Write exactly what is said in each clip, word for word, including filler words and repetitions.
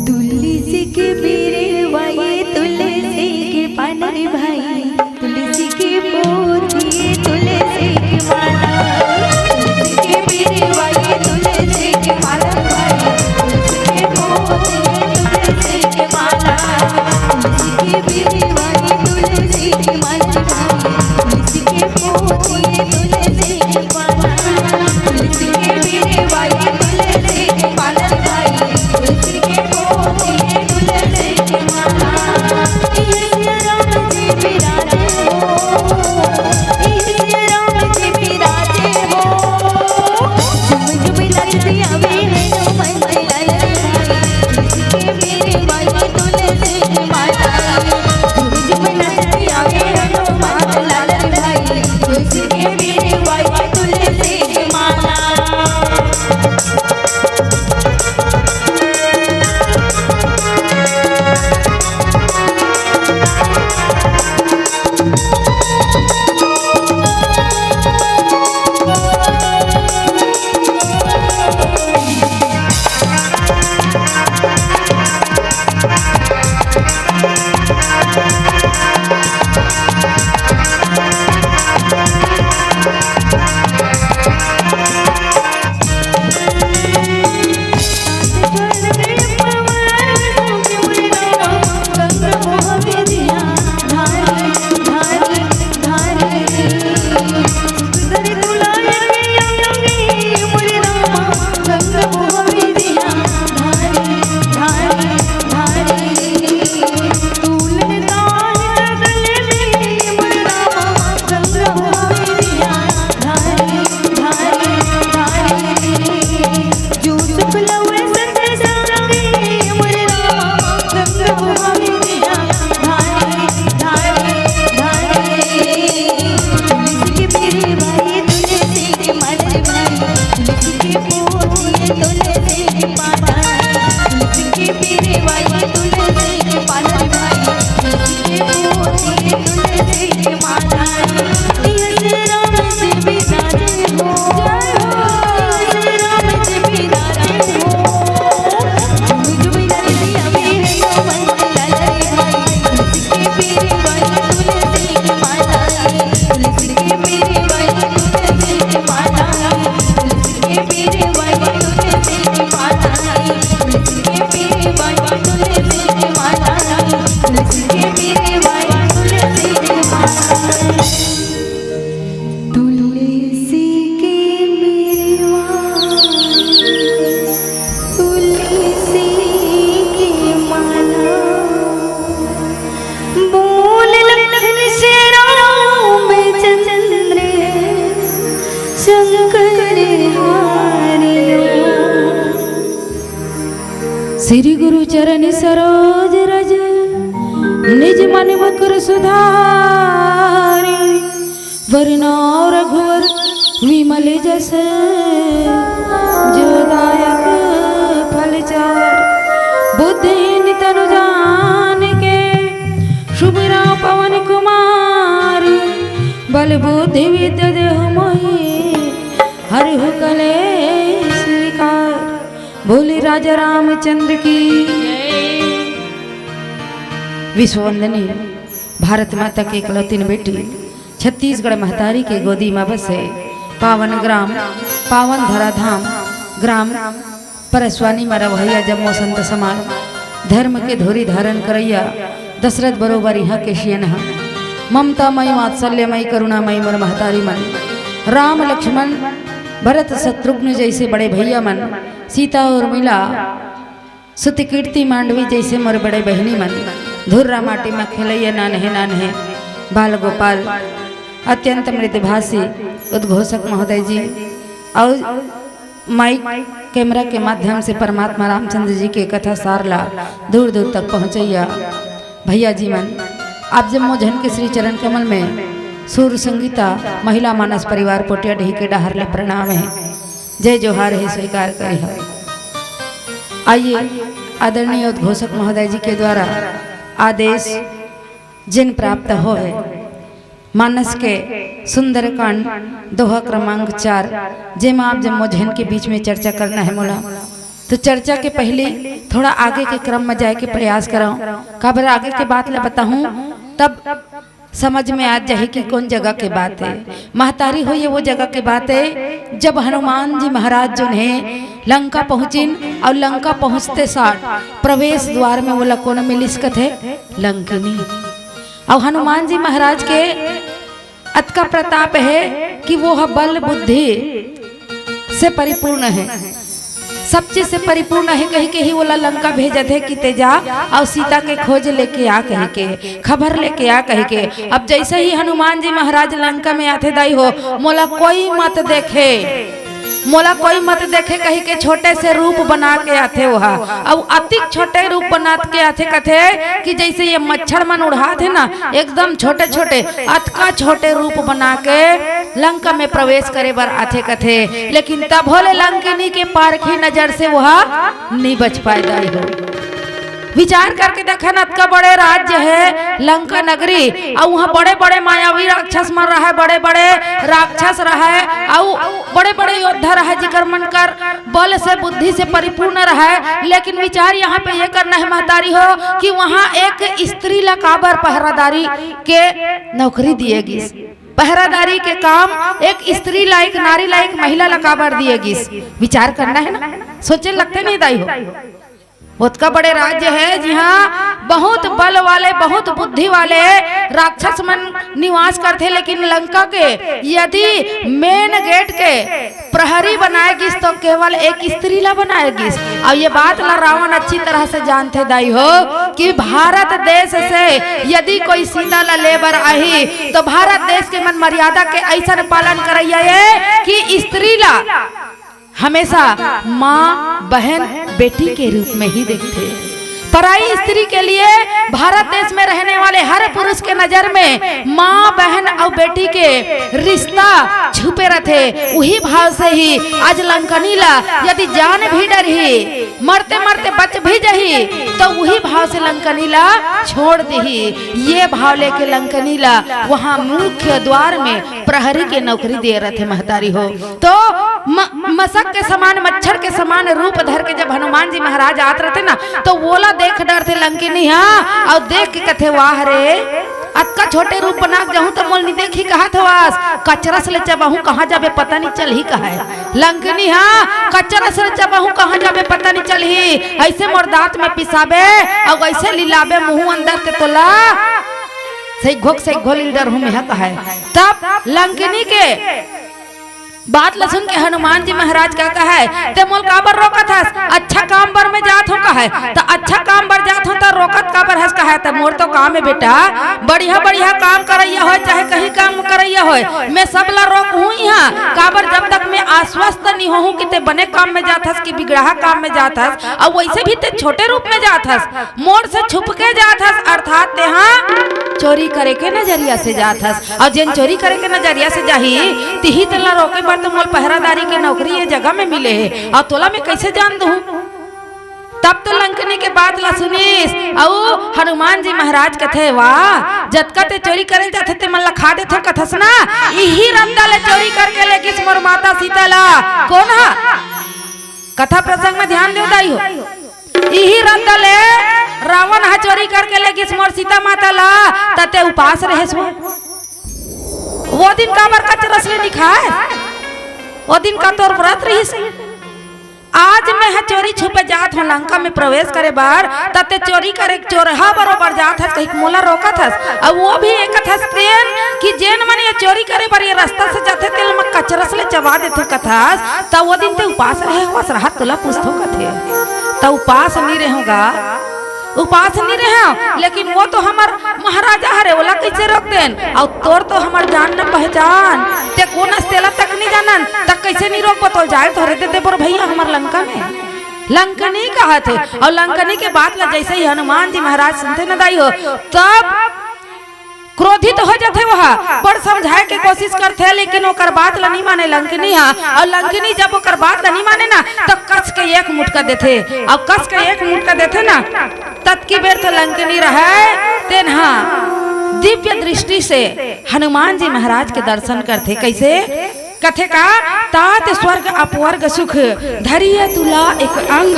तुलसी के बिरवा ये तुलसी के पान रे भाई, तुलसी के पोती ये तुलसी के माला। तुलसी के बिरवा ये तुलसी के पान रे भाई, तुलसी के पोती ये तुलसी के माला। तुलसी के बिरवा ये तुलसी के माला रे भाई, तुलसी के पोती ये तुलसी के माला। तुलसी के बिरवा ये तुलसी के पान रे भाई, तुलसी के पोती ये तुलसी के माला। ये सिया राम जी विराजे हो, ये सिया राम जी विराजे हो। झुम झुम ललति आवे हनुमंत लाल रे भाई, तुलसी के बिरवा ये तुलसी के माला। झुम झुम ललति आवे हनुमंत लाल रे भाई, तुलसी के बिरवा ये तुलसी के माला। तुलसी के बिरवा, तुलसी के माला, बोल लखन से रामचंद्र शंकर हरिओ। श्री गुरु चरण सरोज रज, निज मन मुकुर सुधारी। वरनौ रघुवर विमल जस, जो दायक फल चारि। बुद्धिहीन तनु जान के सुमिरौं पवन कुमार, बल बुद्धि विद्या देहु मोहि हरहु कलेस विकार। बोले राजा रामचंद्र की। विश्ववंदनी भारत माता के इकलौतीन बेटी, छत्तीसगढ़ महतारी के गोदी म बसे पावन ग्राम, पावन धराधाम ग्राम परसवानी म रहवइया जम्मो संत समाज, धर्म के धोरी धारण करइया दशरथ बरोबर इहाँ के सियनहा, ममतामयी, वात्सल्यमयी, करुणामयी मोर महतारी मन, राम लक्ष्मण भरत शत्रुघ्न जइसे बड़े भइया मन, सीता उर्मिला, सुत कीर्ति मांडवी जइसे मोर बड़े बहिनी मन, धुर्रा माटी म खेलइया नान्हे नान्हे बाल गोपाल, अत्यंत मृदुभाषी उद्घोषक महोदय जी अउ माइक कैमरा के माध्यम से परमात्मा रामचंद्र जी के कथा सार ला दूर दूर तक पहुँचइया भइया जी मन, आप जम्मो झन के श्री चरण कमल में सुर संगीता महिला मानस परिवार पोटियाडीह के डहर ले प्रणाम हे, जय जोहार हे, स्वीकार करिहा। आइए, आदरणीय उद्घोषक महोदय जी के द्वारा आदेश जिन प्राप्त होहे, मानस के सुंदरकांड दोहा क्रमांक चार, जेमा आप जम्मो झन के बीच में चर्चा करना हे मोला। तो चर्चा के पहिली थोड़ा आगे के क्रम म जाए के प्रयास करौं, काबर आगे के बात ला बताहूँ, तब समझ में आ जाही कि कोन जगह के बात हे। महतारी हो, ये वो जगह के बात हे, जब हनुमान जी महाराज जोन हे लंका पहुँचिन अउ लंका पहुँचते साठ प्रवेश द्वार में ओला कोन मिलिस कथे? लंकिनी। अउ हनुमान जी महाराज के अतका प्रताप हे कि वो ह बल बुद्धि से परिपूर्ण हे, सब चीज से परिपूर्ण हे कहिके ही ओला लंका भेजत हे कि ते जा अउ सीता के खोज लेके आ कहिके, खबर लेके आ कहिके। अब जइसे ही हनुमान जी महाराज लंका में आथे, दाई हो, मोला कोई मत देखे, मोला कोई मत देखे कहिके छोटे से रूप बना के आथे ओहा। अउ अतिक छोटे रूप बना के आथे, कथे कि जइसे ये मच्छर मन उड़ाथे ना, एकदम छोटे छोटे, अतका छोटे रूप बना के लंका में प्रवेश करे बर आथे कथे। लेकिन तभो ले लंकिनी के पारखी नजर से ओहा नइ बच पाए, दाई हो। विचार करके देखन, अतका बड़े राज्य हे लंका नगरी, अउ उहाँ बड़े-बड़े मायावी राक्षस मन रहय, बड़े-बड़े राक्षस रहय, अउ बड़े-बड़े योद्धा रहय, जेकर मन कर बल से, बुद्धि से परिपूर्ण रहय। लेकिन विचार यहाँ पे ये करना हे महतारी हो कि वहाँ एक स्त्री ला काबर पहरादारी के नौकरी दिए गिस, पहरादारी के काम एक स्त्री ला, एक नारी ला, एक महिला ला काबर दिए गिस? विचार करना हे ना, सोचे लगथे नहीं, दाई हो। ओतका बड़े राज्य हे जिहाँ बहुत बल वाले, बहुत बुद्धि वाले राक्षस मन निवास करथे, लेकिन लंका के यदि main gate के प्रहरी बनाए गिस तो केवल एक स्त्री ला बनाए गिस। अउ ये बात ला रावण अच्छी तरह से जानथे, दाई हो, कि भारत देश से यदि कोई सीता ला ले बर आही तो भारत देश के मन मर्यादा के अइसन पालन करइया हे कि स्त्री ला हमेशा माँ, बहन, बेटी के रूप में ही देखथे। पराई स्त्री के लिए भारत देश में रहने वाले हर पुरुष के नजर में माँ, बहन अउ बेटी के रिश्ता छुपे रथे। उही भाव से ही आज लंकनी ला यदि जान भी डरही, मरते मरते बच भी जही, तो उही भाव से लंकनी ला छोड़ दिही। ये भाव लेके लंकनी ला वहाँ मुख्य द्वार में प्रहरी के नौकरी दिए रथे महतारी हो। तो म-, मसक के समान, मच्छर के समान रूप धर के जब हनुमान जी महाराज आत रथे ना, तो वोला देख डरथे लंकिनी, हाँ, अउ देख के कथे, "वाह रे, अतका छोटे रूप बना के जाहूं त मोल नि देखही कहत हवस, कचरस ले चबाहूं कहाँ जाबे पता नि चलही," कहय लंकिनी, हाँ, "कचरस ले चबाहूं कहाँ जाबे पता नि चलही, अइसे मोर दांत में पिसाबे अउ अइसे लिलाबे मुहूं अंदर ते तोला, सइघो के सइघो लिल डरहूं मेहा," कहय। तब लंकिनी के बात ल सुन के हनुमान जी महाराज का कहय, "ते मोल काबर रोकत हस? अच्छा काम बर मैं जात हूँ," कहय। "त अच्छा काम बर जात हूँ त रोकत काबर हस?" कहय, "त मोर तो काम हे बेटा, बढ़िया बढ़िया काम करइया होय चाहे कहीं काम करइया होय, मैं सब ला रोकहूँ इहाँ। काबर, जब तक मैं आश्वस्त नि होहूँ कि ते बने काम में जात हस कि बिगड़हा काम में जात हस, अउ वइसे भी ते छोटे रूप में जात हस, मोर से छुप के जात हस, अर्थात तेहा चोरी करे के नजरिया से जात हस। अउ जेन चोरी करे के नजरिया से जाही, तिही तेला रोके बर तो मोल पहरादारी के नौकरी ये जगह में मिले हे, अउ तोला मैं कइसे जान दूँ?" तब तो लंकनी के बात ला सुनिस, अउ हनुमान जी महाराज कथे, "वाह, जतका ते चोरी करे जाथे ते मन ला खा देथो कथस ना, इही रद्दा ले चोरी करके ले गिस मोर माता सीता ला।" कोन हा? कथा प्रसंग में ध्यान देव दाई हो। इही रद्दा ले रावण हा चोरी करके ले गिस मोर सीता माता ला, त ते उपास रहेस वो। वो दिन काबर कचरस ले नि खाए? वो दिन का तोर व्रत रहिस। आज मैं ह चोरी छुपे जात हूँ लंका में प्रवेश करे बर, त ते चोरी करे चोरहा बरोबर जात हस, कहिके मोला रोकत हस। अउ वो भी ये कथस तेन कि जेन मन ये चोरी करे बर ये रास्ता से जाथे, तेन मन कचरस ले चबा देथे कथस, त वो दिन ते उपास रहे होस, रहत तोला पूछथो कथे। त उपास नि रहेंव गा, उपास नि रहेंव, लेकिन वो तो हमर महाराजा हरे, ओला कइसे रोक देन? अउ तोर तो हमर जान न पहचान, ते कोन अस तेला तक नि जानन, त कइसे नि रोकबो? तोल जाए थोरे दे देबो रे भइया हमर लंका में। लंकनी कहत हे, अउ लंकनी के बात ला जइसे ही हनुमान जी महाराज सुनथे न दाई हो, तब क्रोधित हो जाथे वह, बड़ समझाए के कोशिश करथे, लेकिन ओकर बात ला नि माने लंकनी हा। अउ लंकनी जब ओकर बात ला नि माने ना, त कस के एक मुटका देथे, अउ कस के एक मुटका देथे ना, ततकी बेर तो लंकनी रहय, तेन हा दिव्य दृष्टि से हनुमान जी महाराज के दर्शन करथे। कइसे? कथे का, "तात स्वर्ग अपवर्ग सुख, धरिय तुला एक अंग,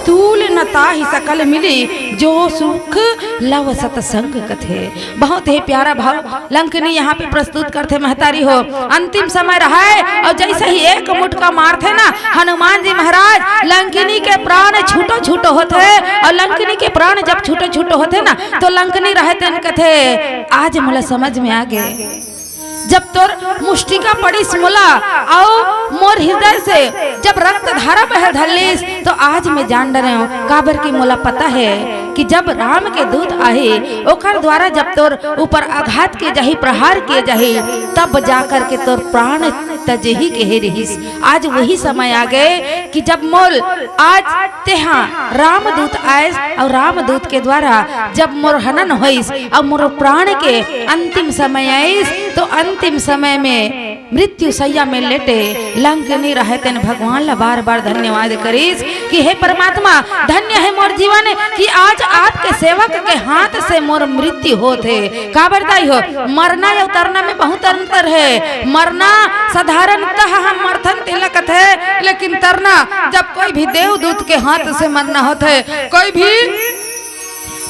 तूल न ताहि सकल मिली, जो सुख लव सतसंग" कथे। बहुत ही प्यारा भाव लंकनी यहाँ पे प्रस्तुत करथे महतारी हो। अंतिम समय रहय अउ जइसे ही एक मुटका मारथे ना हनुमान जी महाराज, लंकनी के प्राण छूटो छूटो होथे। अउ लंकनी के प्राण जब छूटो छूटो होथे ना, तो लंकनी रहय तेन कथे, "आज मोला समझ में आ गे।" जब तोर मुष्टिका पड़िस मोला, अउ मोर हृदय से जब रक्त धारा बहे धरलिस, तो आज मैं जान डरेंव, काबर कि मोला पता हे कि जब राम के दूत आही, ओकर द्वारा जब तोर ऊपर आघात किए जाही, प्रहार किए जाही, तब जा करके तोर प्राण तजही केहे रिहिस। आज वही समय आ गे कि जब मोल आज तेहा रामदूत आइस अउ रामदूत के द्वारा जब मोर हनन होइस अउ मोर प्राण के अंतिम समय आइस, तो अंतिम समय में मृत्यु शैया में लेटे लंकनी रहय तेन भगवान ला बार-बार धन्यवाद करिस कि हे परमात्मा, धन्य हे मोर जीवन कि आज आपके सेवक के हाथ से मोर मृत्यु होत हे। काबर दाई हो, मरना अउ तरना में बहुत अंतर हे। मरना साधारणतः हम मरथन तेला कथे, लेकिन तरना जब कोई भी देवदूत के हाथ से मरना होथे, कोई भी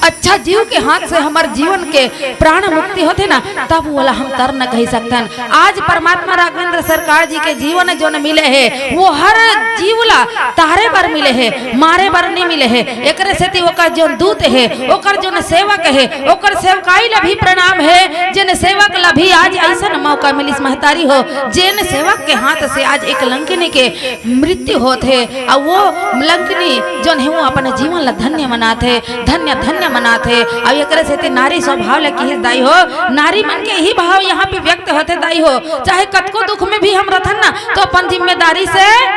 अच्छा जीव के हाथ से हमर जीवन के प्राण मुक्ति होथे ना, तब ओला हम तरना कहि सकथन। आज परमात्मा राघवेंद्र सरकार जी के जीवन जोन मिले हे, वो हर जीव ला तारे बर मिले हे, मारे बर नि मिले हे। एकरे सेती ओकर जोन दूत हे, ओकर जोन सेवक हे, ओकर सेवकाई ला भी प्रणाम हे, जेन सेवक ला भी आज अइसन मौका मिलिस महतारी हो, जेन सेवक के हाथ से आज एक लंकिनी के मृत्यु होत हे, अउ वो लंकिनी जोन हे वो अपन जीवन ला धन्य मनात हे, धन्य धन्य मनात हे। अउ एकरे सेती नारी स्वभाव ला किहिस दाई हो, नारी मन के इही भाव यहाँ पे व्यक्त होथे दाई हो, चाहे कतको दुख में भी हम रथन ना, तो अपन जिम्मेदारी से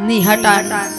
नि हटन,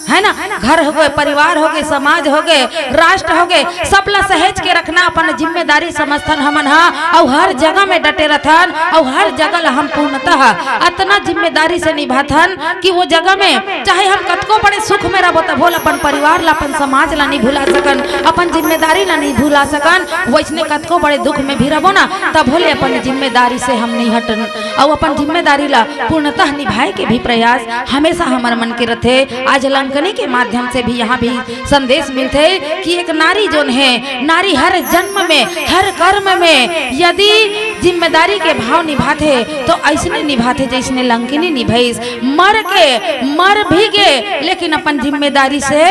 है ना? घर होगे, परिवार होगे, समाज होगे, राष्ट्र होगे, सब ला सहेज के रखना अपन जिम्मेदारी समझथन हमन हा। अउ हर जगह में डटे रथन, अउ हर जगह ला हम पूर्णतः अतना जिम्मेदारी से निभाथन कि वो जगह में चाहे हम कतको बड़े सुख में रहबो, तभो ला अपन परिवार ला, अपन समाज ला नि भुला सकन, अपन जिम्मेदारी ला नि भुला सकन। वइसने कतको बड़े दुख में भी रहबो ना, तभो ले अपन जिम्मेदारी से हम नि हटन, अउ अपन जिम्मेदारी ला पूर्णतः निभाए के भी प्रयास हमेशा हमर मन के रथे। आज लंकनी के माध्यम से भी यहाँ भी संदेश मिलथे कि एक नारी जोन हे, नारी हर जन्म में, हर कर्म में यदि जिम्मेदारी के भाव निभाथे, तो अइसने निभाथे, जइसने लंकिनी निभाइस। मर के, मर भी गे, लेकिन अपन जिम्मेदारी से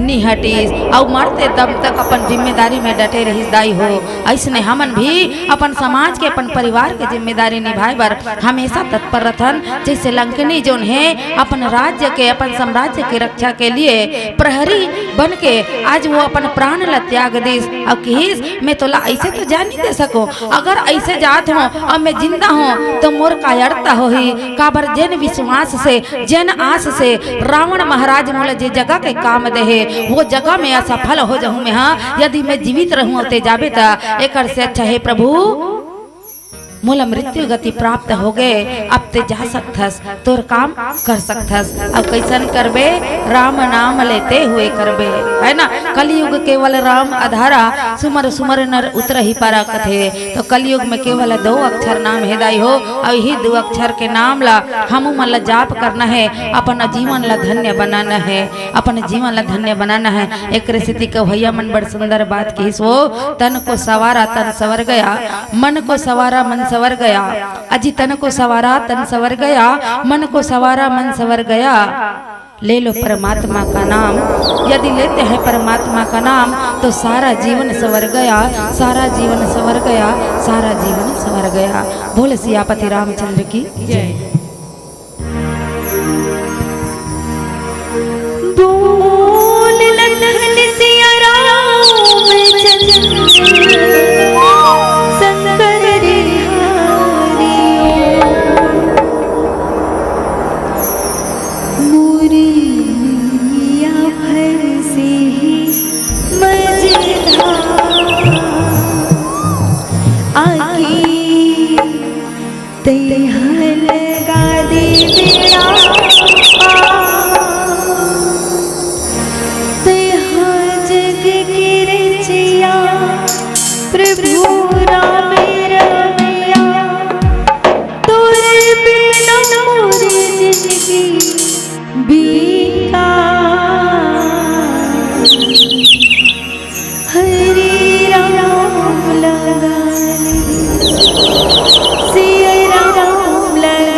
नि हटिस, अउ मरते दम तक अपन जिम्मेदारी में डटे रहिस दाई हो। अइसने हमन भी अपन समाज के, अपन परिवार के जिम्मेदारी निभाए बर हमेशा तत्पर रथन। जइसे लंकिनी जोन हे, अपन राज्य के, अपन साम्राज्य के रक्षा के लिए प्रहरी बन के आज वो अपन प्राण ला त्याग दिस अउ किहिस, "मैं तोला अइसे तो जाए नि दे सकंव, अगर अइसे जात हंव अउ मैं जिंदा हंव, तो मोर कायरता होही।" काबर जेन विश्वास से, जेन आस से रावण महाराज मोला जे जगह के काम दे हे, वो जगह में असफल हो जाहूं मैं हा। यदि मैं जीवित रहूं अउ ते जाबे, त एकर से अच्छा हे प्रभु, मोला मृत्यु गति प्राप्त हो गए, अब ते जा सकथस, तोर काम कर सकथस। अब कैसन करबे? राम नाम लेते हुए करबे, है ना? कलयुग केवल राम आधारा, सुमर सुमर नर उतरहि पारा कथे। तो कलयुग में केवल दो अक्षर नाम हे दाई हो, अउ इही दो अक्षर के नाम ला हमू मन ला जाप करना हे, अपन जीवन ला धन्य बनाना हे, अपन जीवन ला धन्य बनाना हे। एकरे सेती कवैया मन बड़ सुंदर बात कहिस वो, "तन को सवारा तन सवर गया, मन को सवारा मन सवर गया।" अजी तन को सवारा तन सवर गया, मन को सवारा मन सवर गया। ले लो परमात्मा का नाम, यदि लेते हैं परमात्मा का नाम, तो सारा जीवन सवर गया, सारा जीवन सवर गया, सारा जीवन सवर गया। बोल सियापति रामचंद्र की जय। बोल लखन सिया रामचंद्र शंकर हरि। मोरी नैया भर से ही मझधार आके तैहा लगा दे बेड़ा पार। तैहा जग के रचैया प्रभु राम रमैया, तोर बिना मोर जिंदगी बेकार। हरे राम लगा ले, सिया राम लगा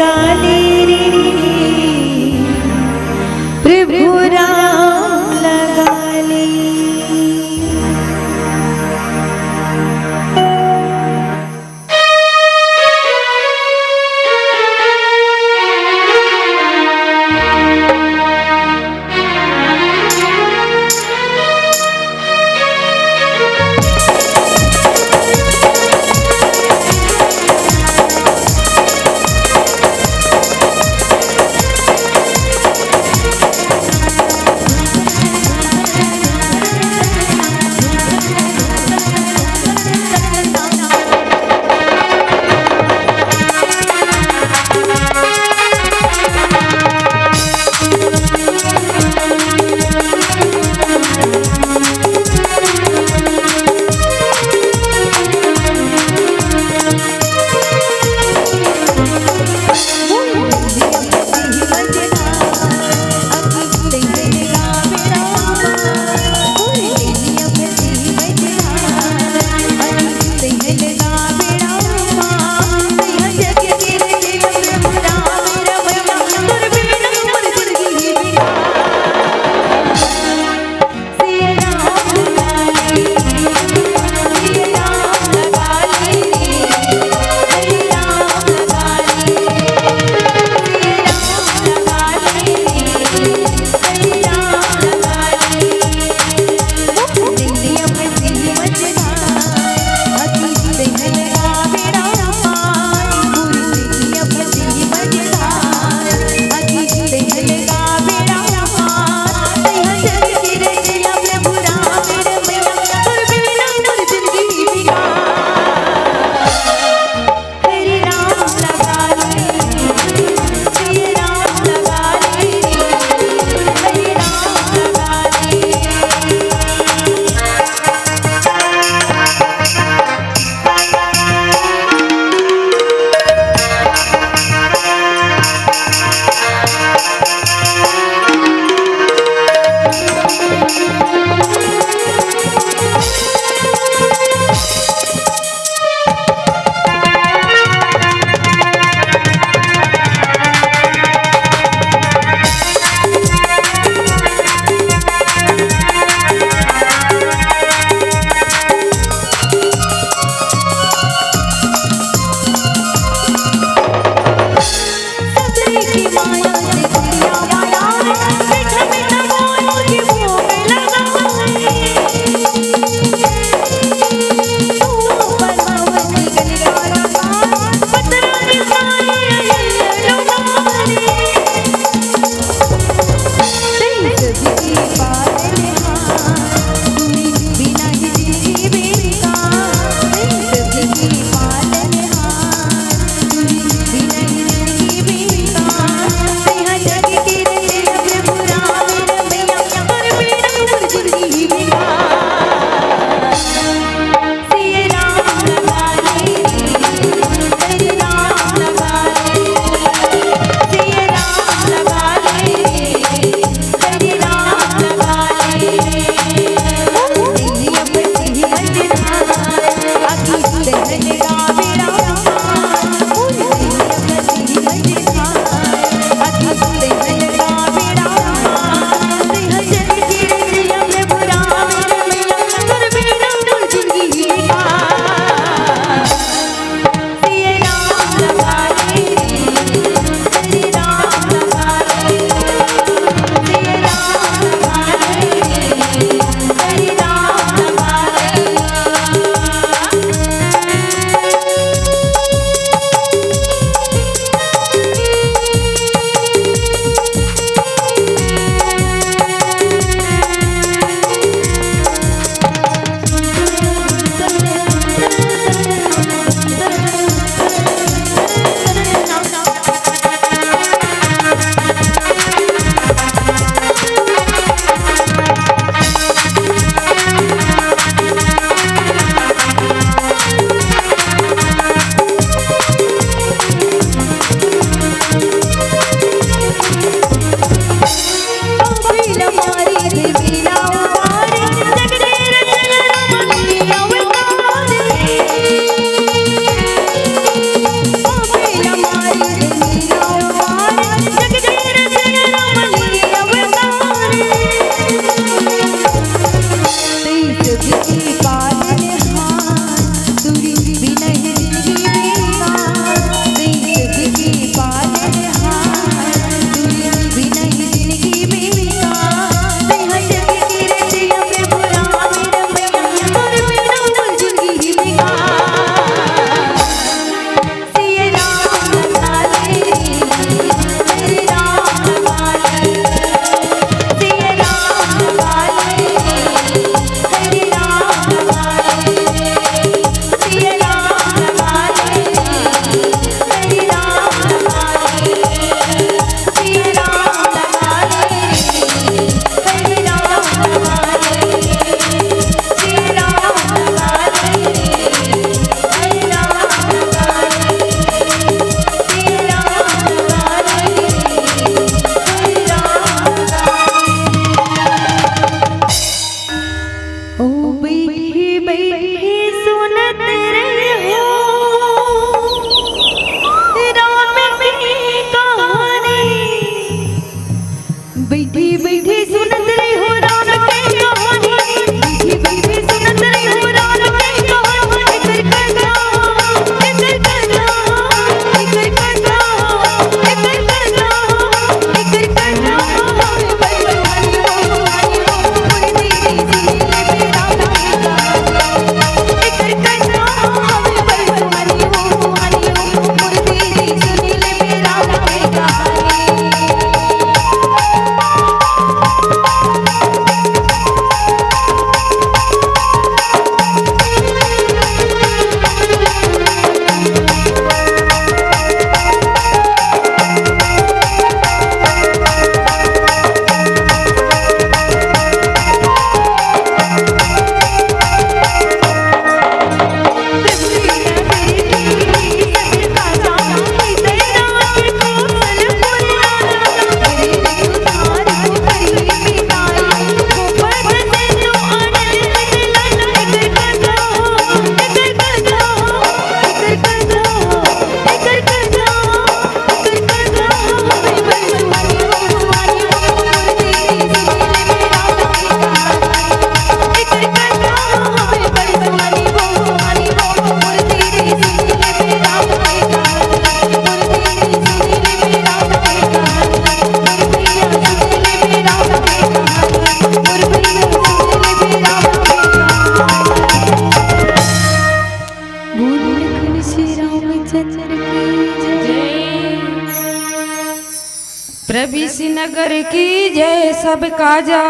नगर की जय सब काजा,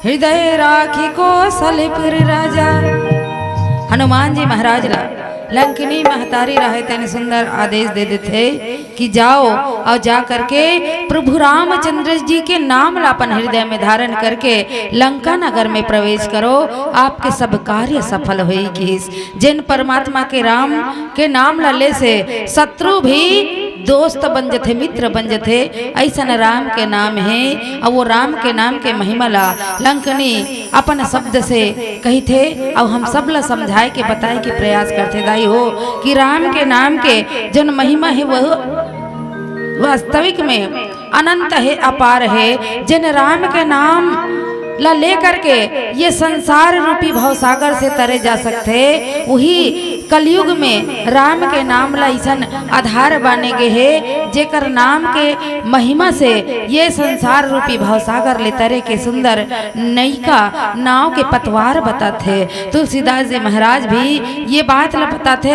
हृदय राखी कौशलपुर राजा। हनुमान जी महाराज ला लंकिनी महतारी रहे तेन सुंदर आदेश दे देथे कि जाओ और जा करके प्रभु रामचंद्र जी के नाम ला अपन हृदय में धारण करके लंका नगर में प्रवेश करो, आपके सब कार्य सफल होई। किहिस जेन परमात्मा के राम के नाम ला ले से शत्रु भी दोस्त बन जथे, मित्र बन जथे, अइसन राम के नाम हे। अउ वो राम के नाम के महिमा ला लंकनी अपन शब्द से कहिथे, अउ हम सब ला समझाए के, बताए के प्रयास करथे दाई हो कि राम के नाम के जन महिमा हे, वह वास्तविक में अनंत हे, अपार हे। जिन राम के नाम ला लेकर के ये संसार रूपी भवसागर से तरे जा सकथे, वही कलयुग में राम के नाम ला अइसन आधार बाने गे हे, जेकर नाम के महिमा से ये संसार रूपी भवसागर ले तरे के सुंदर नयका नाव के पतवार बताथे। तुलसीदास जी महाराज भी ये बात ला बताथे,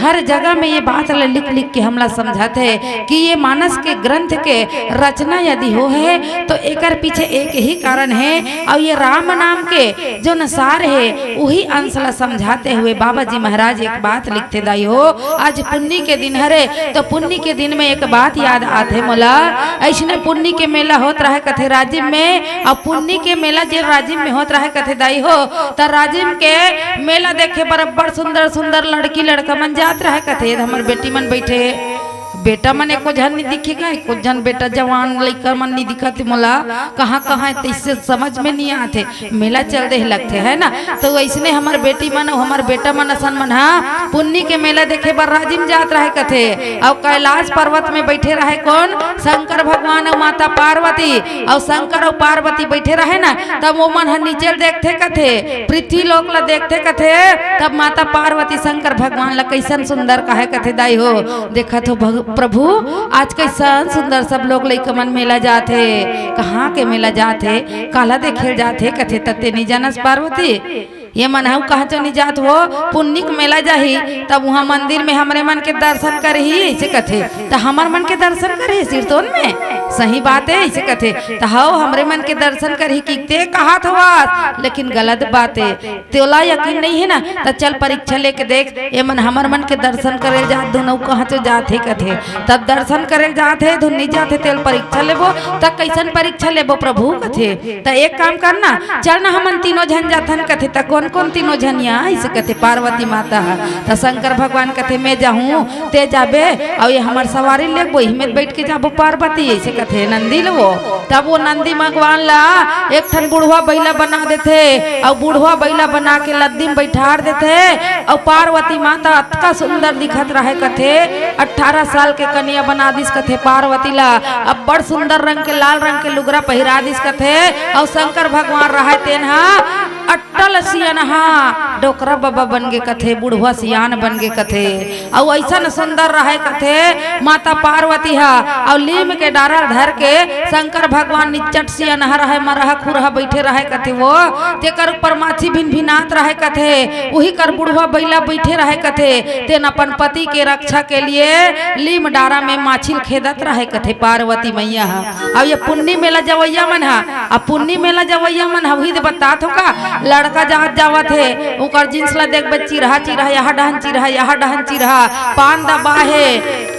हर जगह में ये बात ला लिख लिख के हमला समझाथे कि ये मानस के ग्रंथ के रचना यदि हो हे तो एकर पीछे एक ही कारण हे, अउ ये राम नाम के जो सार हे उही अंश ला समझाते हुए बाबा जी महाराज एक बात लिखथे दाई हो। आज पुन्नी के दिन हरे तो पुन्नी के दिन में एक बात याद आथे मोला। अइसने पुन्नी के मेला होत रहे कथे राजिम में, अउ पुन्नी के मेला जे राजिम में होत रहे कथे दाई हो, त राजिम के मेला देखे बर अब्बड़ सुंदर सुंदर लड़की लड़का मन जात रहे कथे। हमर बेटी मन बइठे हे, बेटा मन एको झन नइ दिखे गा, एको झन बेटा जवान लइका मन नइ दिखत हे मोला, कहाँ कहाँ हे तइसे समझ में नइ आथे। मेला चल दे लगथे, है ना? तो अइसने हमर बेटी मन अउ हमर बेटा मन असन मन हा पुन्नी के मेला देखे बर राजिम जात रहे कथे। अउ कैलाश पर्वत में बइठे रहे कोन? शंकर भगवान अउ माता पार्वती। अउ शंकर अउ पार्वती बइठे रहे ना, तब वो मन ह नीचे ल देखथे कथे, पृथ्वी लोक ला देखथे कथे। तब माता पार्वती शंकर भगवान ला कइसन सुंदर कहे कथे, दाई हो, देखत हो भग-, प्रभु, आज कइसन सुंदर सब लोग लइका मन मेला जात हे। कहाँ के मेला जात हे, काला देखे ल जात हे कथे, तते नइ जानस पार्वती। ये मन हऊ कहाँ चो नइ जात हो, पुन्नी के मेला जाही, तब उहाँ मंदिर में हमरे मन के दर्शन करही, अइसे कथे। त हमर मन के दर्शन करही सिरतोन में, सही बात हे, अइसे कथे। त हव, हमरे मन के दर्शन करही कि ते कहत हवस, लेकिन गलत बात हे। तोला यकीन नइ हे ना, त चल परीक्षा लेके देख, ये मन हमर मन के दर्शन करे ल जात, धुन अउ कहाँ चो जात हे कथे। तब दर्शन करे ल जात हे, धुन नइ जात हे, तेल परीक्षा लेबो। त कइसन परीक्षा लेबो प्रभु कथे। त एक काम कर ना, चल ना हमन तीनों झन जाथन कथे। त कोन कोन तीनों झनिया, अइसे कथे पार्वती माता ह। त शंकर भगवान कथे, मैं जाहूँ, ते जाबे, अउ ये हमर सवारी लेबो, इही में बइठ के जाबो पार्वती, अइसे कथे नंदी ल वो। तब वो नंदी भगवान ला एक ठन बुढ़वा बइला बना देथे, अउ बुढ़वा बइला बना के लद्दी में बइठार देथे, अउ पार्वती माता अतका सुंदर दिखत रहे कथे, अठारह साल के कनिया बना दिस कथे पार्वती ला, अब्बड़ सुंदर रंग के लाल रंग के लुगरा पहिरा दिस कथे, अउ शंकर भगवान रहे तेन हा अटल सियनहा डोकरा बाबा बन गे कथे, बुढ़वा सियान बन गे कथे। अउ अइसन सुंदर रहे कथे माता पार्वती हा, अउ लीम के डारा धर के शंकर भगवान निच्चट सियनहा रहे, मरहा खुरहा बइठे रहे कथे वो, तेकर ऊपर माछी भिनभिनात रहे कथे, उही कर बुढ़वा बइला बइठे रहे कथे। तेन अपन पति के रक्षा के लिए लीम डारा में माछी ल खेदत रहे कथे पार्वती मैया हा। अब ये पुन्नी मेला जवइया मन हा, अब पुन्नी मेला जवइया मन हा, उही दे बतात हो का, लड़का जात जावत हे, ओकर जींस ला देखबे, चिरहा चिरहा, यहाँ डहन चिरहा, यहाँ डहन चिरहा, पान दबा हे,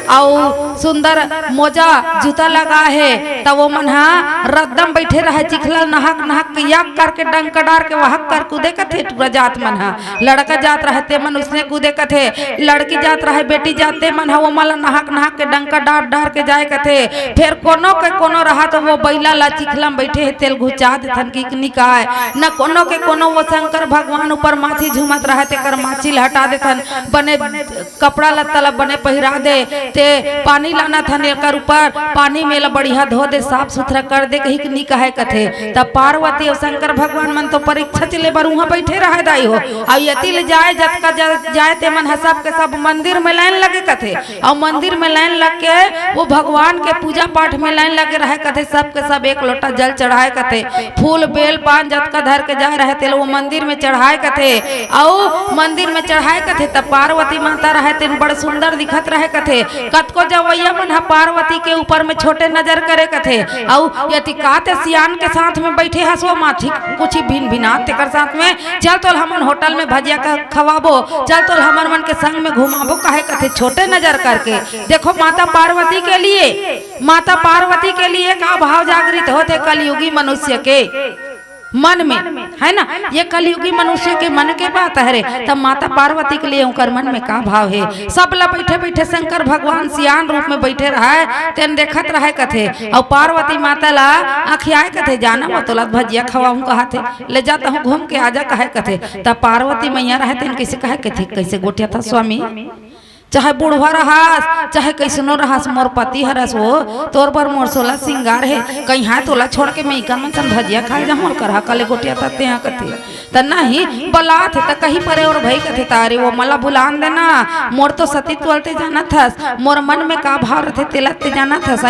अउ सुंदर मोजा जूता लगा हे, त वो मन हा रद्दम बइठे रहे, चिखला नहक नहक के यक करके डंक डार के वहक कर कूदे कथे टूरा जात मन हा। लड़का जात रहे ते मन उसने कूदे कथे, लड़की जात रहे बेटी जात ते मन हा वो मन ला नहक नहक के डंका डार डार के जाए कथे। फेर कोनो के कोनो रहा त वो बइला ला चिखला में बइठे हे तेल घुचा देथन कि निकाय, न कोनो के कोनो वो शंकर भगवान ऊपर माछी झूमत रहे तेकर माछी ल हटा देथन, बने कपड़ा लत्ता ला बने पहिरा दे, ते पानी लानथन एकर ऊपर, पानी में ला बढ़िया धो दे, साफ सुथरा कर दे, कहिके नी कहे कथे। तब पार्वती अउ शंकर भगवान मन तो परीक्षा चले बर उहाँ बइठे रहे दाई हो। अउ यति ले जाए, जतका जा-, जाए ते मन ह सब के सब मंदिर में लाइन लगे कथे। अउ मंदिर में लाइन लग के वो भगवान के पूजा पाठ में लाइन लगे रहे कथे, सब के सब एक लोटा जल चढ़ाए कथे, फूल बेल पान जतका धर के जाए रहे तेला वो मंदिर में चढ़ाए कथे। अउ मंदिर में चढ़ाए कथे, तब पार्वती माता रहे तेन बड़ सुंदर दिखत रहे कथे। कतको जवैया मन ह पार्वती के ऊपर में छोटे नजर करे कथे। अउ यदि का ते सियान के साथ में बैठे हस, वो माथी कुछ भिन भिनात तेकर साथ में, "चल तोला हमन होटल में भजिया ख-, खवाबो, चल तोला हमर मन के संग में घुमाबो," काहे कथे छोटे नजर करके। देखो माता पार्वती के लिए, माता पार्वती के लिए का भाव जागृत होथे कलयुगी मनुष्य के मन में, है ना? ये कलयुगी मनुष्य के मन के बात हरे, तब माता पार्वती के लिए उनकर मन में का भाव हे? सब ला बैठे बैठे शंकर भगवान सियान रूप में बैठे रहय, तेन देखत रहय कथे, अउ पार्वती माता ला अखियाए कथे, "जाना वो तोला भजिया खवाहूं," कहाथे, "ले जा तहूं घूम के आजा," कहे कथे। तब पार्वती मैया रहय, तेन कइसे कहे कथे, कइसे गोठियाथस स्वामी? चाहे बुढ़वा रहस, चाहे कइसनो रहस, मोर पति हरस वो, तोर बर मोर सोला सिंगार हे, कहीं तोला छोड़ के मैं इकर मन सन भजिया खाए जाहूं, मोर करहा कले गोठियाथस तेहा कथे। त नहीं, बलात हे त कहीं परे ओर भई कथे, त अरे वो मला भुलान देना, मोर तो सतीत्व ल ते जानत हस, मोर मन में का भाव रथे तेला ते जानत हस,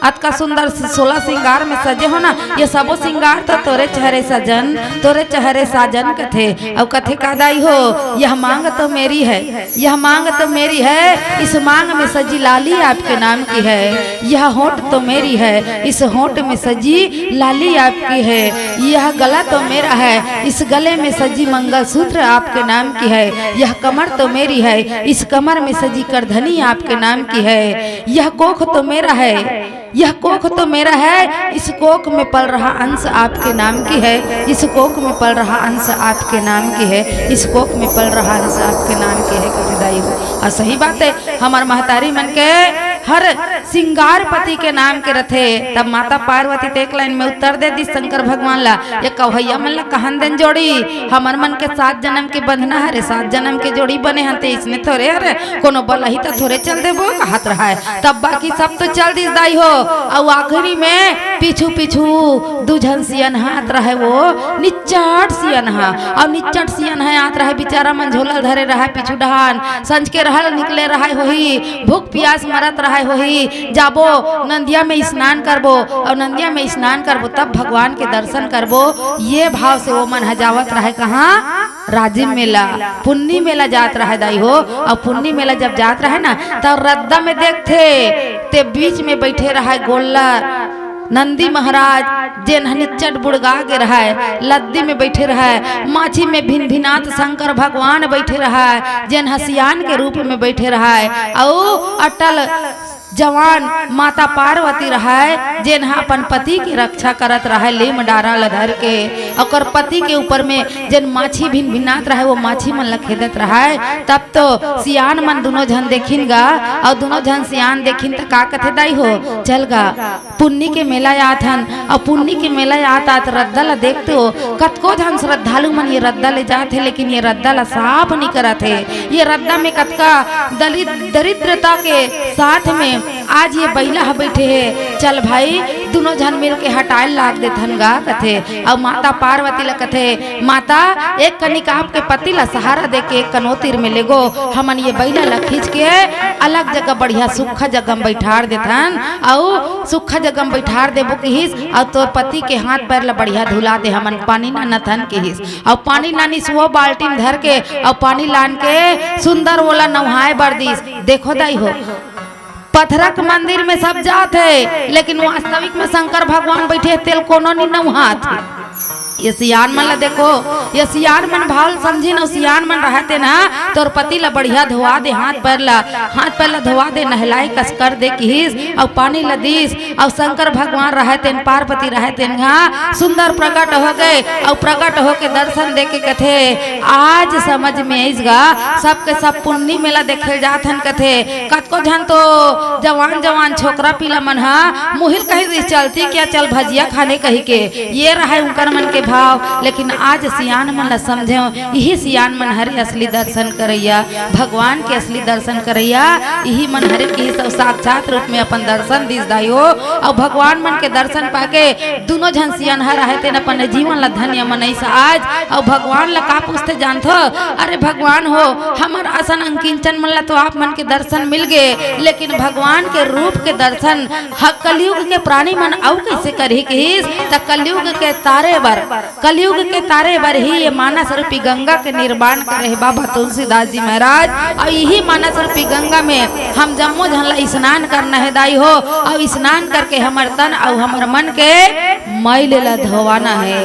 अतका सुंदर सि-, सोला सिंगार में सजे हो ना, ये सबो सिंगार तो तोरे चेहरे सजन, तोरे चेहरे साजन कथे। अउ कथे का दाई हो, यह मांग तो मेरी है, यह मांग तो मेरी है, इस मांग में सजी लाली आपके नाम की है। यह होंठ तो मेरी है, इस होंठ में सजी लाली आपकी है। यह गला तो मेरा है, इस गले में सजी मंगलसूत्र आपके नाम की है। यह कमर तो मेरी है, इस कमर में सजी करधनी आपके नाम की है। यह कोख तो मेरा है, यह कोख तो मेरा है, इस कोख में पल रहा अंश आपके नाम की है, इस कोख में पल रहा अंश आपके नाम की है, इस कोख में पल रहा अंश आपके नाम की है, कथे दाई हो। अउ सही बात हे, हमर महतारी मन के हर सिंगार पति के नाम के रथे। तब माता पार्वती ते एक लाइन में उत्तर दे दिस शंकर भगवान ला, "ये कवैया मन ला कहन देन जोड़ी, हमर मन के सात जनम के बंधना हरे, सात जनम के जोड़ी बने हन, ते इसने थोरे हरे, कोनो बलही त थोरे चल देबो," कहत रहय। तब बाकी सब तो चल दिस दाई हो, अउ आखिरी में पीछू पीछू दू झन सियनहा आत रहय, वो निच्चट सियनहा, अउ निच्चट सियनहा आत रहय, बिचारा मन झोला धरे रहय पीछू डहान, संझ के रहल निकले रहय होही, भूख पियास मरत रहय होही, जाबो नंदिया में स्नान करबो, अउ नंदिया में स्नान करबो तब भगवान के दर्शन करबो, ये भाव से वो मन ह जावत रहय कहाँ? राजिम मेला, पुन्नी मेला जात रहय दाई हो। अउ पुन्नी मेला जब जात रहय ना, तब रद्दा में देखथे, ते बीच में बैठे रहय गोल्ला नंदी महाराज, जेन ह निच्चट बुड़गा गे रहय, लद्दी में बैठे रहय, माछी में भिनभिनात शंकर भगवान बैठे रहय, जेन ह सियान के रूप में बैठे रहय, अउ अटल जवान माता पार्वती रहय, जेन ह अपन पति के रक्षा करत रहय, लीम डारा ल धर के, ओकर पति के ऊपर में जेन माछी भिनभिनात रहय, वो माछी मन ल खेदत रहय। तब तो सियान मन दुनों झन देखिन गा, अउ दुनों झन सियान देखिन त का कथे दाई हो, चल गा, पुन्नी के मेला आत हन, अउ पुन्नी के मेला आत आत रद्दा ल देखते हो, कतको झन श्रद्धालु मन ये रद्दा ले जात हे, लेकिन ये रद्दा ल साफ नइ करत हे। ये रद्दा में कतका दलित दरिद्रता के साथ में आज ये बइला ह बइठे हे। चल भाई, दुनों झन मिल के हटाए लाग देथन गा कथे। अउ माता पार्वती ल कथे, माता, एक कनिक आपके पति ल सहारा दे के एक कनो तीर में लेगो, हमन ये बइला ल खींच के अलग जगह बढ़िया सुक्खा जगह में बइठार देथन, अउ सुक्खा जगह में बइठार देबो किहिस, अउ तोर पति के हाथ पैर ल बढ़िया धुला दे, हमन पानी लानथन किहिस। अउ पानी लानिस वो बाल्टी में धर के, अउ पानी लान के सुंदर ओला नहाए बर दिस। देखो दाई हो, पथरा के मंदिर में सब जात हे, लेकिन वास्तविक में शंकर भगवान बइठे हे, तेला कोनो नइ नहात हे। ये सियान मन ला देखो, ये सियान मन भाव ल समझिन, अउ सियान मन रहते ना, तोर पति ला बढ़िया धोवा दे, हाथ पैर ला, हाथ पैर ला धोवा दे, नहलाए कस कर दे किहिस, अउ पानी ला दिस, अउ शंकर भगवान रहतेन, पार्वती रहतेन, हाँ, सुंदर प्रकट हो गे, अउ प्रकट होके दर्शन दे के कथे, आज समझ में आइस गा, सबके सब पुन्नी मेला देखे ल जात हन कथे। कतको झन तो जवान जवान छोकरा पीला मन ह मुहिल कहि दिस, "चलती क्या, चल भजिया खाने" कहि के, ये रहय उनकर मन के भाव। लेकिन आज सियान मन ल समझेंव, इही सियान मन हरे असली दर्शन करइया, भगवान के असली दर्शन करइया इही मन हरे किहिस अउ साक्षात रूप में अपन दर्शन दिस दाई हो। अउ भगवान मन के दर्शन पाके दुनों झन सियनहा रहय तेन अपन जीवन ला धन्य मनइस आज। अउ भगवान ला का पूछथे जानथो? अरे भगवान हो, हमर असन अंकिंचन मन ला तो आप मन के दर्शन मिल गे, लेकिन भगवान के रूप के दर्शन ह कलयुग के प्राणी मन अउ कइसे करही किहिस? त कलयुग के तारे बर कलयुग के तारे बर ही ये मानस रूपी गंगा के निर्माण करे हे बाबा तुलसीदास जी महाराज। अउ इही मानस रूपी गंगा में हम जम्मो झन ला स्नान करना हे दाई हो, अउ स्नान करके हमर तन अउ हमर मन के मैल ला धोवाना हे,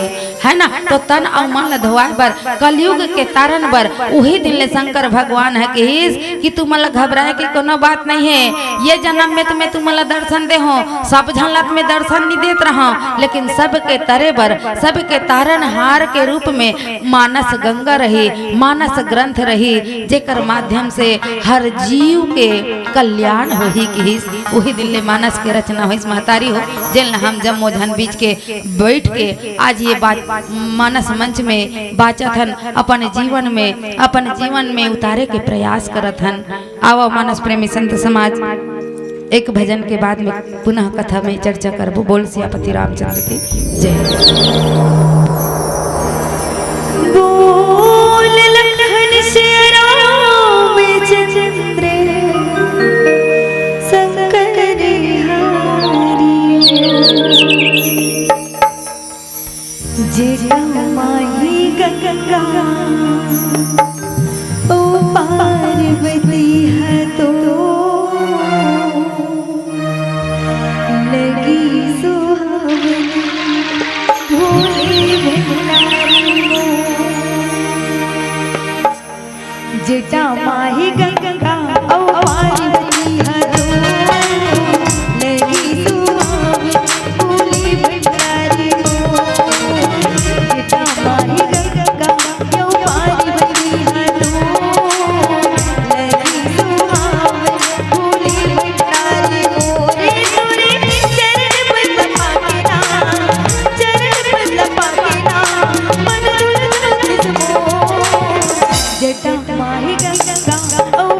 है ना? तो तन अउ मन ला धोवाए बर, कलयुग के तारन बर उही दिन ले शंकर भगवान ह किहिस कि तुमन ला घबराए के कोनो बात नहीं हे। ये जन्म में तुम्हें तुमन ला दर्शन दे हो, सब झन ला तुम्हें दर्शन नहीं देत रहा, लेकिन सबके तरे बर, सबके तारनहार के रूप में मानस गंगा रही, मानस ग्रंथ रही, जेकर माध्यम से हर जीव के कल्याण होही किहिस। उही दिन ले मानस के रचना होइस महतारी हो, जेन ला हम जम्मो झन बीच के बैठ के आज ये बात मानस मंच में बाचत हन, अपन जीवन में, अपन जीवन में उतारे के प्रयास करत हन। आवा मानस प्रेमी संत समाज, एक भजन के बाद में पुनः कथा में चर्चा करबो। बोल सियापति रामचंद्र की जय। बोल लखन सिया रामचंद्र शंकर हरि। जेठा माही गंगा ओ पार्वती ह तो लगी सुहावनी भोले भंडारी मोर। जेठा माही गंगा ओ पार्वती ह तो लगी सुहावनी भोले भंडारी मोर। जेठा माही गंगा ओ पार्वती ह तो लगी सुहावनी भोले भंडारी मोर। रे तोरे चरण पद पाके ना, चरण पद पाके ना, मन तुझ तुझ मोर। जेठा माही गंगा ओ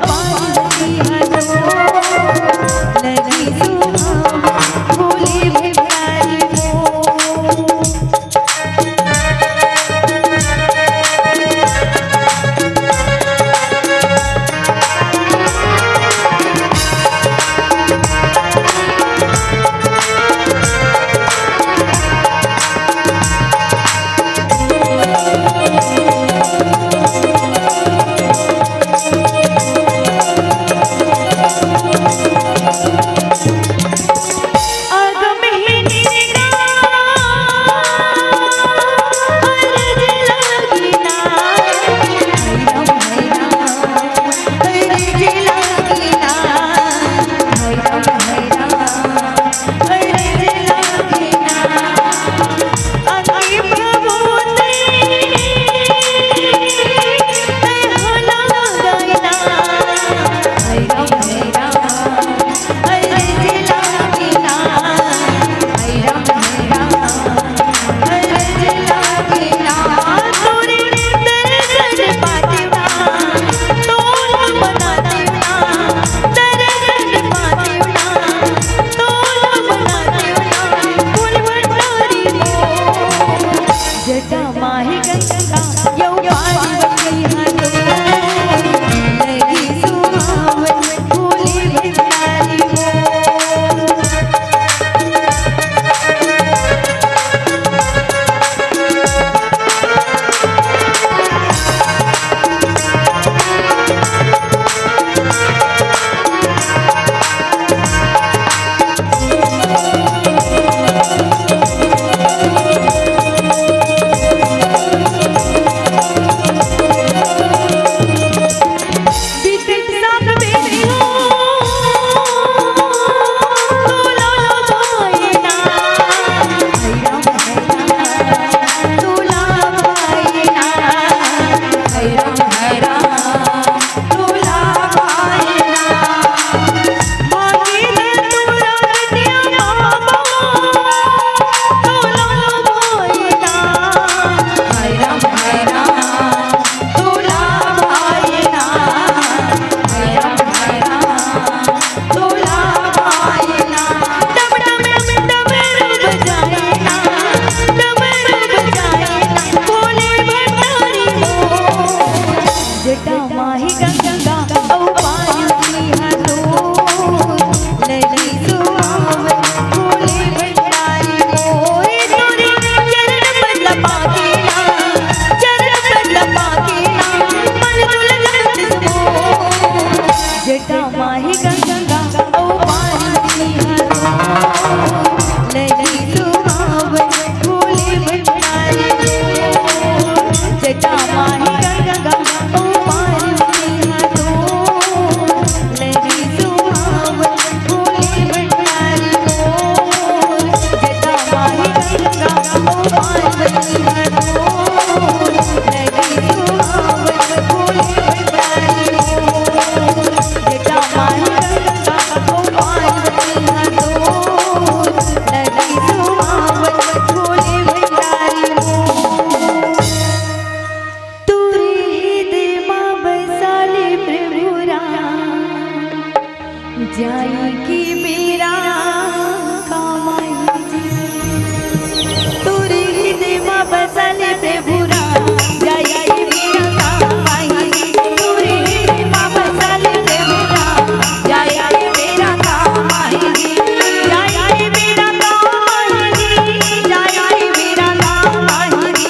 जाई के बेरा का माई जी, तोरे हृदय म बसल प्रभु राम। जाई के बेरा का माई जी, तोरे हृदय म बसल प्रभु राम। जाई के बेरा का माई जी, जाई के बेरा का माई जी, जाई के बेरा का माई जी।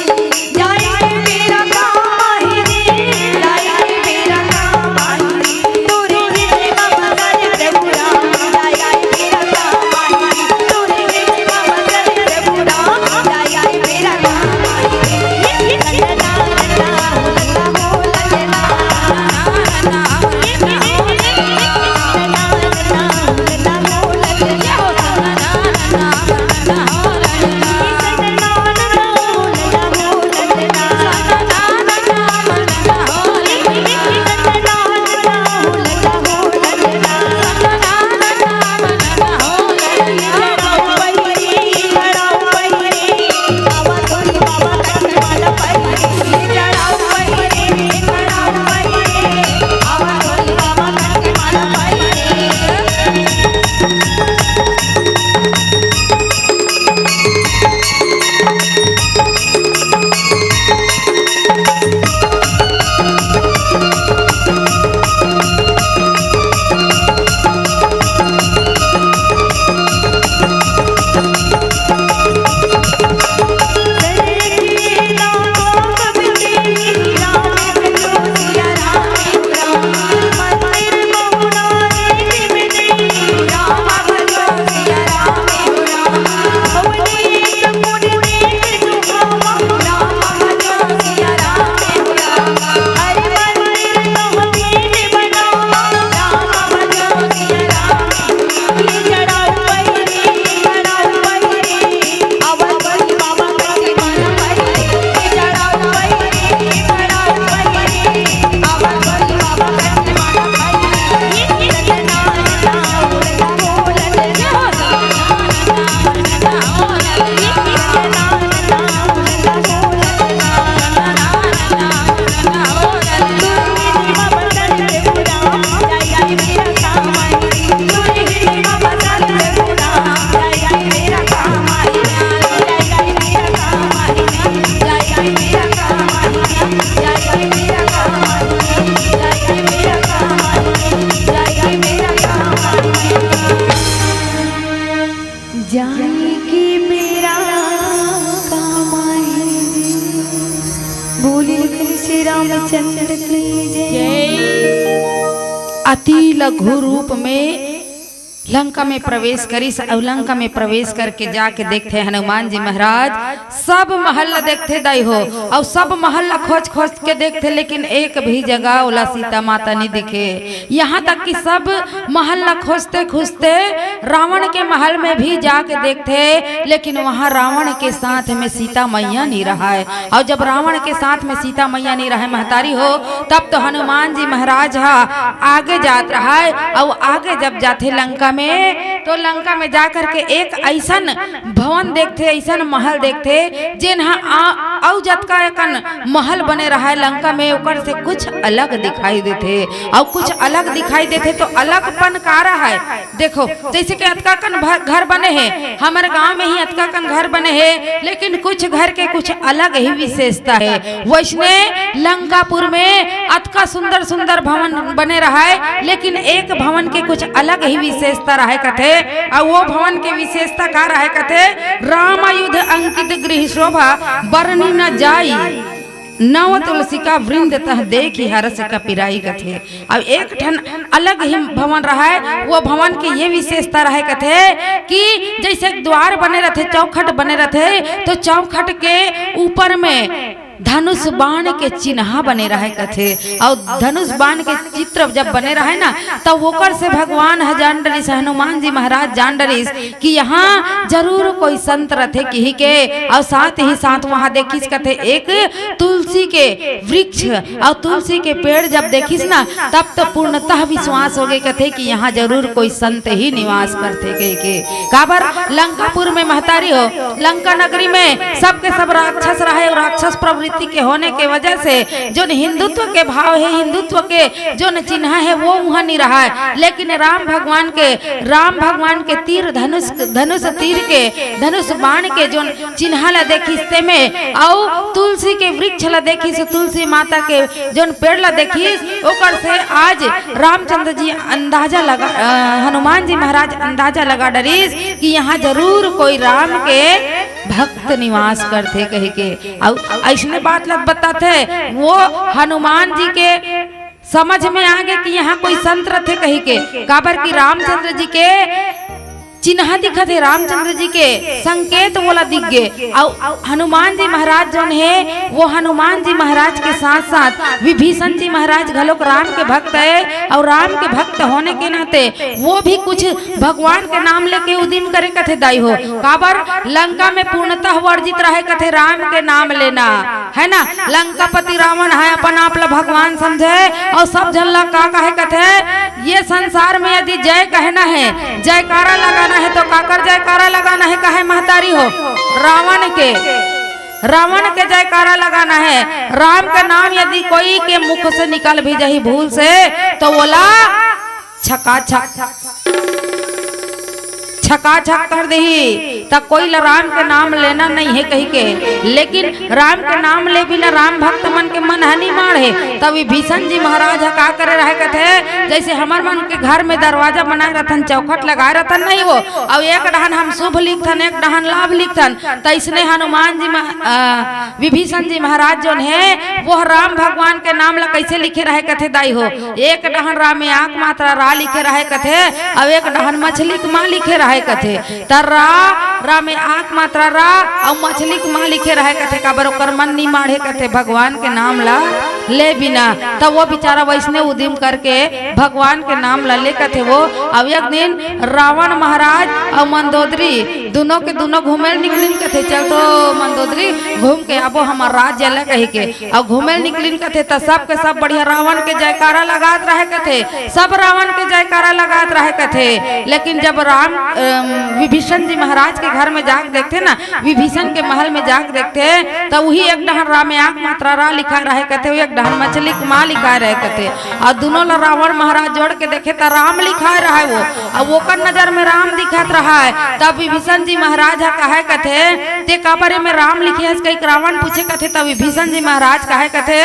जाए के बेरा का माई जी। बोली श्री रामचंद्र की जय। अति लघु रूप में लंका में प्रवेश करिस, अउ लंका में प्रवेश करके जाके देखथे हनुमान जी महाराज, सब महल ला देखथे दाई हो, अउ सब महल ला खोज खोज के देखथे, लेकिन एक भी जगह ओला सीता माता नहीं दिखे। यहाँ तक कि सब महल ला खोजते खोजते रावण के महल में भी जाके देखथे, लेकिन वहाँ रावण के साथ में सीता मैया नहीं रहाय। अउ जब रावण के साथ में सीता मैया नहीं रहे महतारी हो, तब तो हनुमान जी महाराज हा आगे जात रहाय। अउ आगे जब जाथे लंका में, तो लंका में जा करके एक ऐसन भवन देखथे, ऐसन महल देखथे, जेन हा आ-, अउ जतका एकन महल बने रहाय लंका में, ओकर से कुछ अलग दिखाई देथे। अउ कुछ अलग दिखाई देथे तो अलगपन का रहाय? देखो, जैसे कि अतका कन भर-, घर बने हे, हमर गांव में ही अतका कन घर बने हे, लेकिन कुछ घर के कुछ अलग ही विशेषता हे। वैसने लंकापुर में अतका सुंदर सुंदर भवन बने रहाय, लेकिन एक भवन के कुछ अलग ही विशेषता रहाय कथे। अउ वो भवन के विशेषता का रहाय कथे? राम आयुध अंकित गृह शोभा, बरनी न जाई नव तुलसी का वृंद तह देखि हरष कपिराई कथे। अब एक ठन अलग ही भवन रहाय, वो भवन के ये विशेषता रहाय कथे कि जैसे एक द्वार बने रथे, चौखट बने रथे, तो चौखट के ऊपर में धनुष बाण के चिन्हा बने रहाय कथे। अउ धनुष बाण के चित्र जब बने रहाय ना, तब ओकर से भगवान ह जान डरिस, हनुमान जी महाराज जान डरिस कि यहाँ जरूर कोई संत रथे किही के। अउ साथ ही साथ वहाँ देखिस कथे एक तुलसी के वृक्ष, अउ तुलसी के पेड़ जब देखिस ना, तब तो पूर्णतः विश्वास हो गए कथे कि यहाँ जरूर कोई संत ही निवास करथे कह के। काबर लंकापुर में महतारी हो, लंका नगरी में सबके सब राक्षस रहे, राक्षस प्रवृत्ति प्रवृत्ति के होने के वजह से जोन हिंदुत्व के भाव हे, हिंदुत्व के जोन चिन्हा हे, वो उहाँ नहीं रहा है। लेकिन राम भगवान के, राम भगवान के तीर धनुष, धनुष तीर के, धनुष बाण के जोन चिन्हा ला देखिस तेमे, अउ तुलसी के वृक्ष ला देखिस, तुलसी माता के जोन पेड़ ला देखिस, ओकर से आज रामचंद्र जी अंदाजा लगा, अ, हनुमान जी महाराज अंदाजा लगा डरिस कि यहाँ जरूर कोई राम के भक्त निवास करथे कहिके। अउ अइसने बात ला बताथे, वो हनुमान जी के समझ में आ गे कि यहाँ कोई संत रथे कहिके, काबर कि रामचंद्र जी के चिन्हा दिखत हे, रामचंद्र जी के संकेत वोला दिख गे। अउ हनुमान जी महाराज जोन हे, वो हनुमान जी महाराज के साथ साथ विभीषण जी महाराज घलोक राम के भक्त हे, अउ राम के भक्त होने के नाते वो भी कुछ भगवान के नाम लेके उदिम करे कथे दाई हो। काबर लंका में पूर्णतः वर्जित रहे कथे राम के नाम लेना, है ना। लंकापति रावण हे, अपन आप ला भगवान समझे, अउ सब झन ला का कहे कथे, ये संसार में यदि जय कहना हे, जयकारा लगाना हे, तो काकर जयकारा लगाना हे, कहे महतारी हो? रावण के, रावण के जयकारा लगाना हे। राम का नाम यदि कोई के मुख से निकल भी जाही भूल से, तो वोला छकाछक, छकाछक कर देही। त कोई ला राम के नाम लेना नहीं हे कहिके, लेकिन राम के नाम ले बिना राम भक्त मन के मन ह नी माढ़े। त विभीषण जी महाराज ह का करे रहे कथे, जैसे हमर मन के घर में दरवाजा बनाए रथन, चौखट लगाए रथन नहीं वो, अउ एक डहन हम शुभ लिखथन, एक डहन लाभ लिखथन, तैसने हनुमान जी महा-, अ, विभीषण जी महाराज जोन हे, वो राम भगवान के नाम ला कैसे लिखे रहे कथे दाई हो, एक डहन रा में आंख मात्रा रा लिखे रहे कथे, अउ एक डहन मछली के माँ लिखे रहे कथे। त रा, रा में आंख मात्रा रा, अउ मछली के माँ लिखे रहे कथे, काबर ओकर मन नी माढ़े कथे भगवान के नाम ला ले बिना। त वो बेचारा वैसने उदिम करके भगवान के नाम ला ले कथे वो। अउ एक दिन रावण महाराज अउ मंदोदरी दुनों के दुनों घूमे ल निकलिन कथे, चल तो मंदोदरी घूम के आबो हमर राज्य ला कहिके। अउ घूमे ल निकलिन कथे त सब के सब बढ़िया रावण के जयकारा लगात रहे कथे, सब रावण के जयकारा लगात रहे कथे। लेकिन जब राम, अम, विभीषण जी महाराज के घर में जाके देखथे ना, विभीषण के महल में जाके देखथे, त उही एक डहन रा में आंख मात्रा रा लिखा रहे कथे, एक डहन मछली के माँ लिखा रहे कथे। अउ दुनों ला रावण महाराज जोड़ के देखे त राम लिखाए रहे वो, अउ ओकर नजर में राम दिखत रहे। तब विभीषण जी महाराज ह कहे कथे, "ते काबर एमे राम लिखे हस?" कहिके रावण पूछे कथे। तब विभीषण जी महाराज कहे कथे,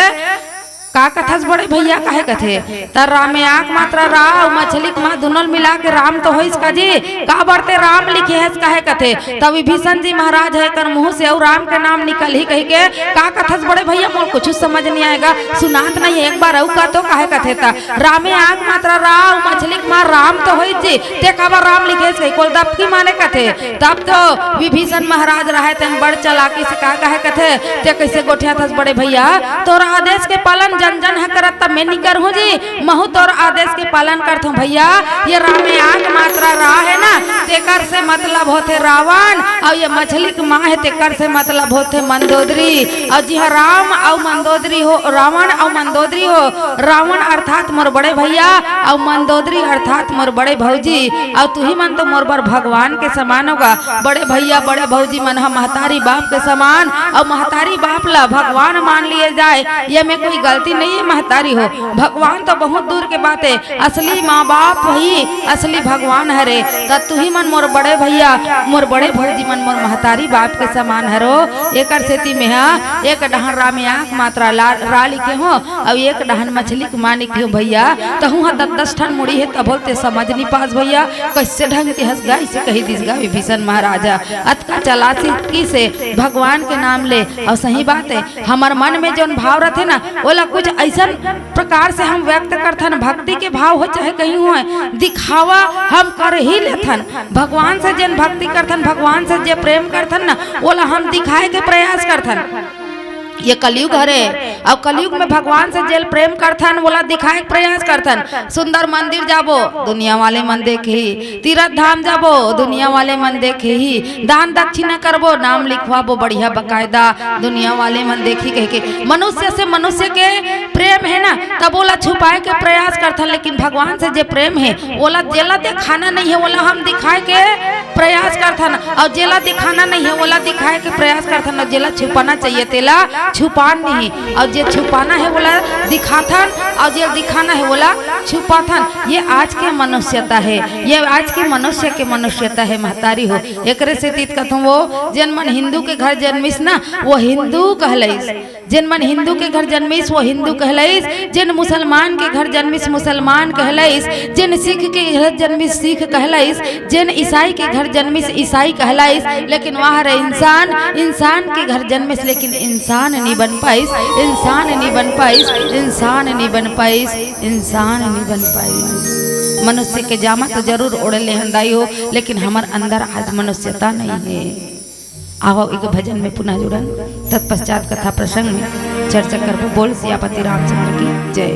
"का कथस बड़े भैया?" कहे कथे। त रा में आंख मात्रा रा अउ मछली के माँ दुनों ल मिला के राम तो होइस का जी, काबर ते राम लिखे हस? कहे कथे। तब विभीषण जी महाराज ह एकर मुंह से अउ राम के नाम निकलही कहिके, "का कथस बड़े भैया, मोर कुछ समझ नहीं आएगा, सुनात नहीं है, एक बार अउ का तो?" कहे कथे। त रा में आंख मात्रा रा अउ मछली के माँ राम तो होइस जी, ते काबर राम लिखेस कहिके ओला दबकी मारे कथे। तब तो विभीषण महाराज रहे तेन बड़ चालाकी से का कहे कथे, "ते कैसे गोठियाथस बड़े भैया? तोर आदेश के पालन जन जन ह करत, तब मैं नी करहूं जी, महू तोर आदेश के पालन करथों भैया।" ये रा में आंख मात्रा रा हे ना, तेकर से मतलब होथे रावण, अउ ये मछली के माँ हे, तेकर से मतलब होथे मंदोदरी। अउ जी हाँ, राम अउ मंदोदरी हो, रावण अउ मंदोदरी हो, रावण अर्थात मोर बड़े भैया, अउ मंदोदरी अर्थात मोर बड़े भौजी। अउ तुही मन तो मोर बर भगवान के समान हो गा। बड़े भैया, बड़े भौजी मन ह महतारी बाप के समान, अउ महतारी बाप ला भगवान मान लिए जाए, ये में कोई गलती नहीं है महतारी हो। भगवान तो बहुत दूर के बात है, असली माँ बाप ही असली भगवान हरे। त तुही मन मोर बड़े भैया, मोर बड़े भौजी मन मोर महतारी बाप के समान हरो। एकर सेती मेहा एक डहन रा में आंख मात्रा ला, रा लिखे हो, अउ एक डहन मछली के माँ लिखे हो भैया। तहूं ह दस दस ठन मुड़ी हे, तभो ते समझ नी पास भैया, कैसे ढंग के हंस गा, इसे कही दिस गा विभीषण महाराजा। अतका चालाकी से भगवान के नाम ले, अउ सही बात है, हमर मन में जोन भाव रथे ना, ओला कुछ ऐसन प्रकार से हम व्यक्त करथन, भक्ति के भाव हो चाहे कहीं होय, दिखावा हम कर ही लेथन। भगवान से जेन भक्ति करथन, भगवान से जे प्रेम करथन ना, ओला हम दिखाए के प्रयास करथन। ये कलयुग हरे, अउ कलयुग में भगवान से जेल प्रेम करथन, ओला दिखाए के प्रयास करथन। सुंदर मंदिर जाबो, दुनिया वाले मन देखही, तीरथ धाम जाबो, दुनिया वाले मन देखही, दान दक्षिणा करबो, नाम लिखवाबो बढ़िया बकायदा, दुनिया वाले मन देखही कहिके। मनुष्य से मनुष्य के प्रेम हे ना, तब ओला छुपाए के प्रयास करथन, लेकिन भगवान से जे प्रेम हे, ओला, जेला दिखाना नहीं है, ओला हम दिखाए के प्रयास करथन, अउ जेला दिखाना नहीं है, ओला दिखाए के प्रयास करथन, अउ जेला छुपाना चाहिए, तेला छुपान नहीं, अउ जे छुपाना हे वोला दिखाथन, अउ जे दिखाना हे वोला छुपाथन। ये आज के मनुष्यता हे, ये आज के मनुष्य के मनुष्यता हे महतारी हो। एकरे सेती त कथंव, वो जेन मन हिंदू के घर जन्मिस ना, वो हिंदू कहलाइस। जेन मन हिंदू के घर जन्मिस, वो हिंदू कहलाइस। जेन मुसलमान के घर जन्मिस, मुसलमान कहलाइस। जेन सिख के घर जन्मिस, सिख कहलाइस। जेन ईसाई के घर जन्मिस, ईसाई कहलाइस। लेकिन वाह रे इंसान, इंसान के घर जन्मिस, लेकिन इंसान नी बन पाइस, इंसान नी बन पाइस, इंसान नी बन पाइस, इंसान नी बन पाइस। मनुष्य के जामा तो जरूर ओढ़ ले हन दाई हो, लेकिन हमर अंदर आज मनुष्यता नहीं हे। आवव, एक भजन में पुनः जुड़न, तत्पश्चात कथा प्रसंग में चर्चा करबो। बोल सियापति रामचंद्र की जय।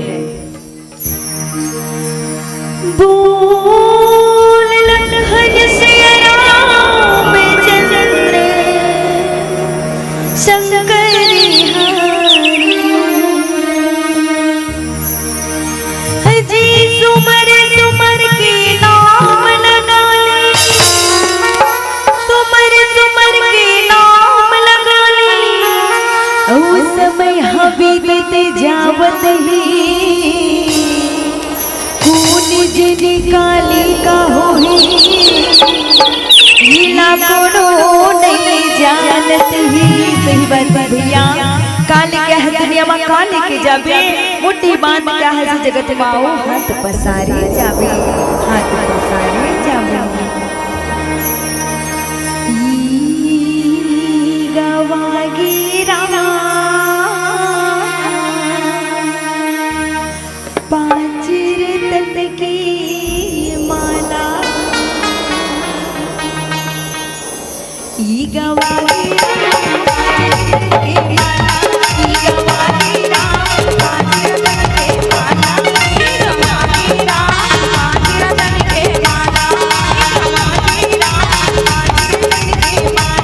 बोल लखन सिया रामचंद्र शंकर हरि। जी सुमर सुमर के नाम लगा ले, सुमर सुमर के नाम लगा ले, ओ समय ह बीतत जावत ही, कोन जनी काली का होही, इला कोनो नहीं जानत ही। सही बात बा भैया, काली के ह दुनिया मा काली के जाबे, मुट्ठी बांध के ह जगत मा ओ हाथ पसारे जाबे, हाथ पसारे जाबे। ई गवा गे राम पाँच रतन के माला। ई गवा गे राम पाँच रतन के माला, ई गवा गे राम पाँच रतन के माला, ई गवा गे राम पाँच रतन के माला, ई गवा गे राम पाँच रतन के माला।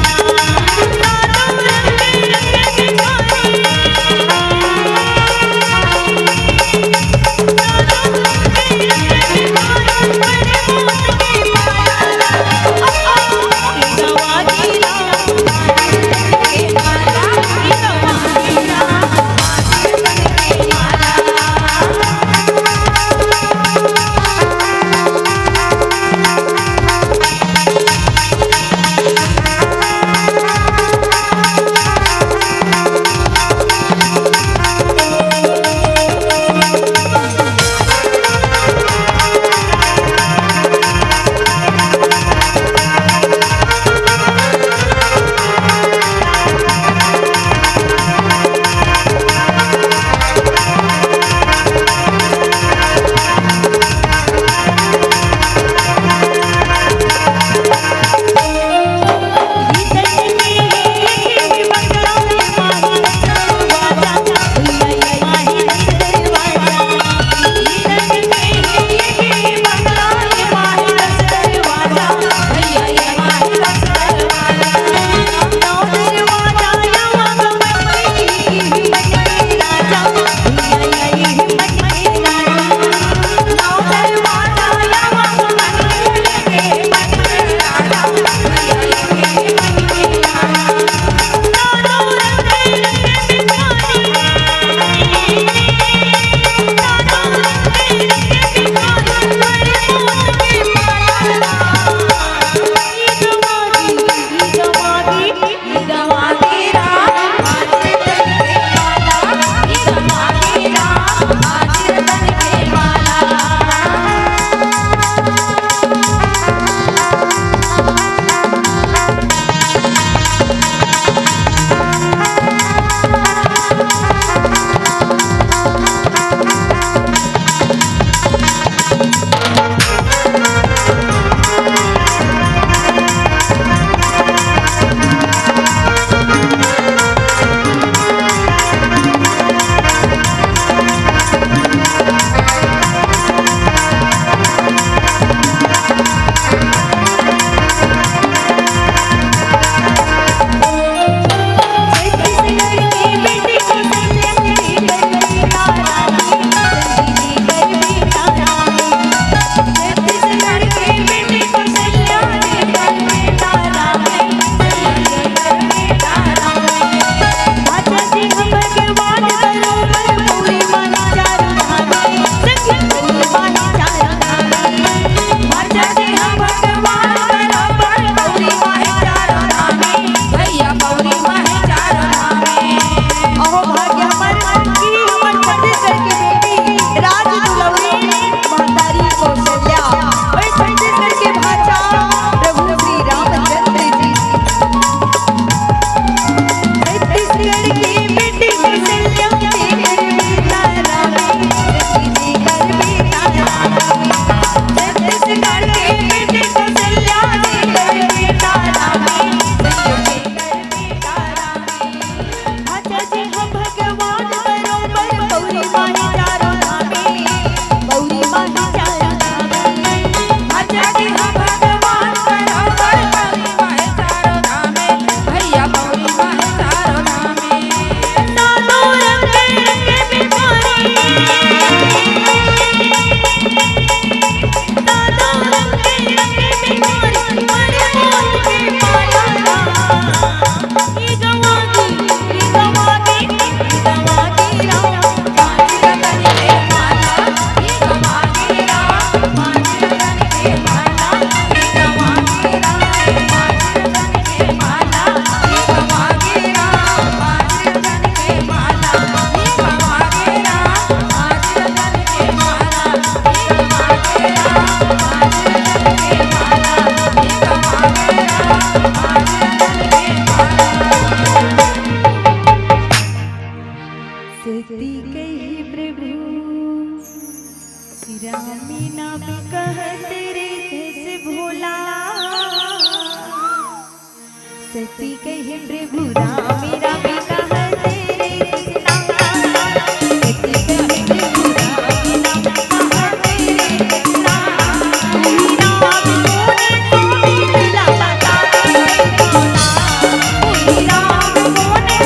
सती कही प्रभु, रामी नाम कहत रे जस भोला। सती कही प्रभु, रामी रामी कहत रे जस नाम। सती कही प्रभु,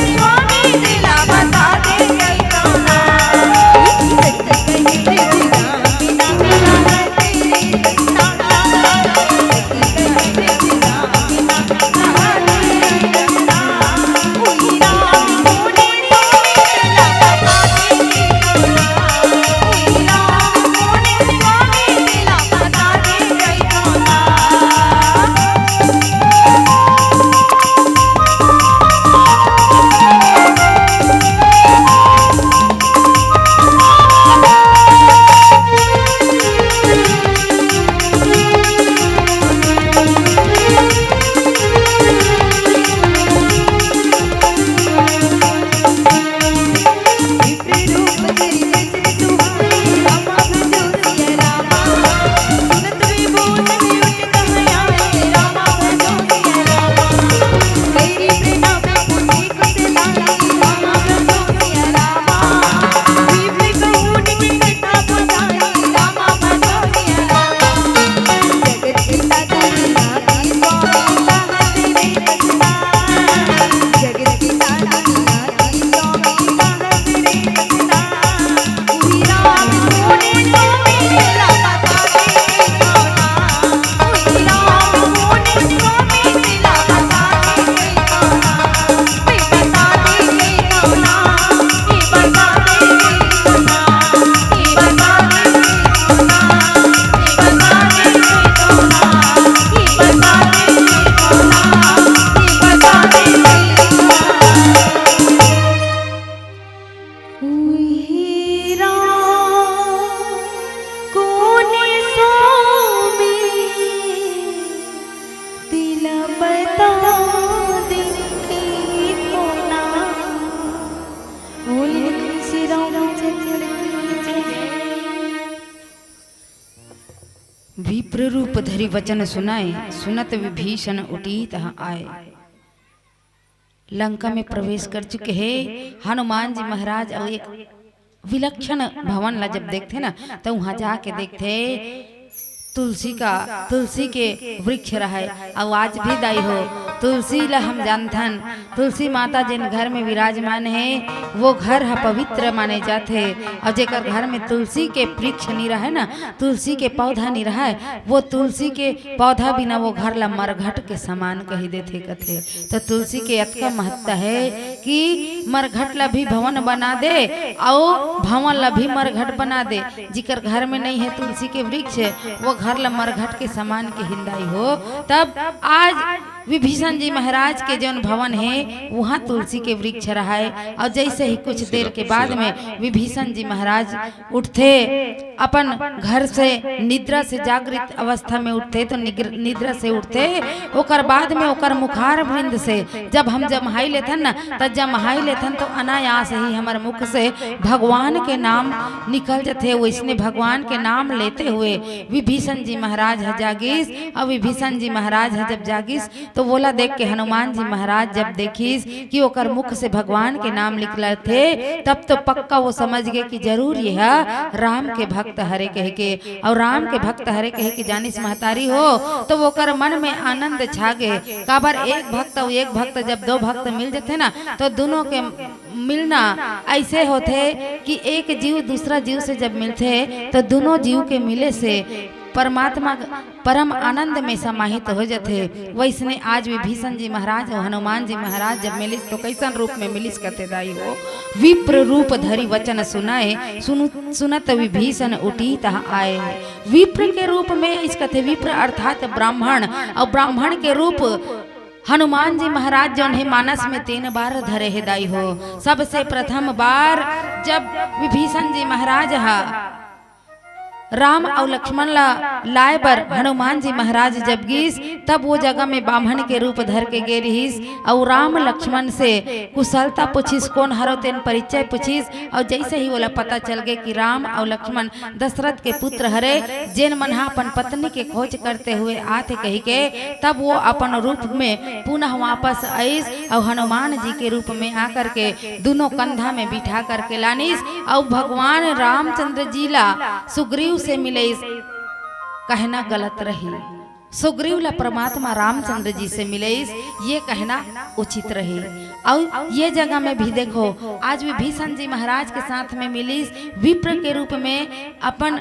रामी नाम कहत रे जस नाम। विप्र रूप धरि वचन सुनाए, सुनत विभीषण उठी तहाँ आए। लंका में प्रवेश कर चुके हे हनुमान जी महाराज। अउ एक विलक्षण भवन ला जब देखथे ना, त उहाँ जाके देखथे तुलसी का, तुलसी के वृक्ष रहय। अउ आज भी दाई हो, तुलसी ला हम जानथन, तुलसी माता जिन घर में विराजमान हे, वो घर ह पवित्र माने जाथे। अउ जेकर घर में तुलसी के वृक्ष नी रहय ना, तुलसी के पौधा नी रहय, वो तुलसी के पौधा बिना वो घर ला मरघट के समान कहि देथे कथे। त तुलसी के अतका महत्ता हे कि मरघट ला भी भवन बना दे, अउ भवन ला भी मरघट बना दे। जिकर घर में नहीं हे तुलसी के वृक्ष, वो घर ला मरघट के समान के हिंदाई हो। तब आज विभीषण जी महाराज के जौन भवन हे, उहाँ तुलसी के वृक्ष रहय। अउ जैसे ही कुछ देर के बाद में विभीषण जी महाराज उठथे, अपन घर से निद्रा से जागृत अवस्था में उठथे, तो निग्र-, निद्रा से उठथे, ओकर बाद में ओकर मुखार वृंद से जब हम जम्हाई लेथन ना, त जम्हाई लेथन तो अनायास ही हमर मुख से भगवान के नाम निकल जथे। वैसने भगवान के नाम लेते हुए विभीषण जी महाराज ह जागिस, अउ विभीषण जी महाराज ह जब जागिस तो वोला देख के हनुमान जी महाराज जब देखिस कि ओकर मुख से भगवान के नाम निकलत हे, तब तो पक्का वो समझ गे कि जरूर ये ह राम के भक्त हरे कह के। और राम के भक्त हरे कह के जानिस महतारी हो, तो ओकर मन में आनंद छा गे। काबर एक भक्त अउ एक भक्त, जब दो भक्त मिल जथे ना, तो दोनों के मिलना ऐसे होथे कि एक जीव दूसरा जीव से जब मिलथे, तो दोनों जीव के मिले से परमात्मा परम आनंद में समाहित हो जथे। वैसने आज विभीषण जी महाराज अउ हनुमान जी महाराज जब मिलिस, तो कैसन रूप में मिलिस कथे दाई हो? विप्र रूप धरि वचन सुनय, सुनु सुनत विभीषण उठी तह आए। विप्र के रूप में इस कथे, विप्र अर्थात ब्राह्मण, और ब्राह्मण के रूप हनुमान जी महाराज जौन हे मानस में तीन बार धरे हे दाई हो। सबसे प्रथम बार जब विभीषण जी महाराज हा राम अउ लक्ष्मण ला लाए बर हनुमान जी महाराज जब गिस, तब वो जगह में बाम्हन के रूप धर के गे रिहिस अउ राम लक्ष्मण से कुशलता पूछिस, कौन हरो तेन परिचय पूछिस। अउ जैसे ही ओला पता चल गे कि राम अउ लक्ष्मण दशरथ के पुत्र हरे, जेन मन हा अपन पत्नी के खोज करते हुए आथे कहिके, तब वो अपन रूप में पुनः वापस आइस अउ हनुमान जी के रूप में आकर के दोनों कंधा में बिठा करके लानिस अउ भगवान रामचंद्र जी ला सुग्रीव से मिलइस। कहना गलत रही, सुग्रीव ला परमात्मा रामचंद्र जी से मिलइस, ये कहना उचित रही। अउ ये जगह में भी देखो, आज विभीषण जी महाराज के साथ में मिलिस, विप्र के रूप में अपन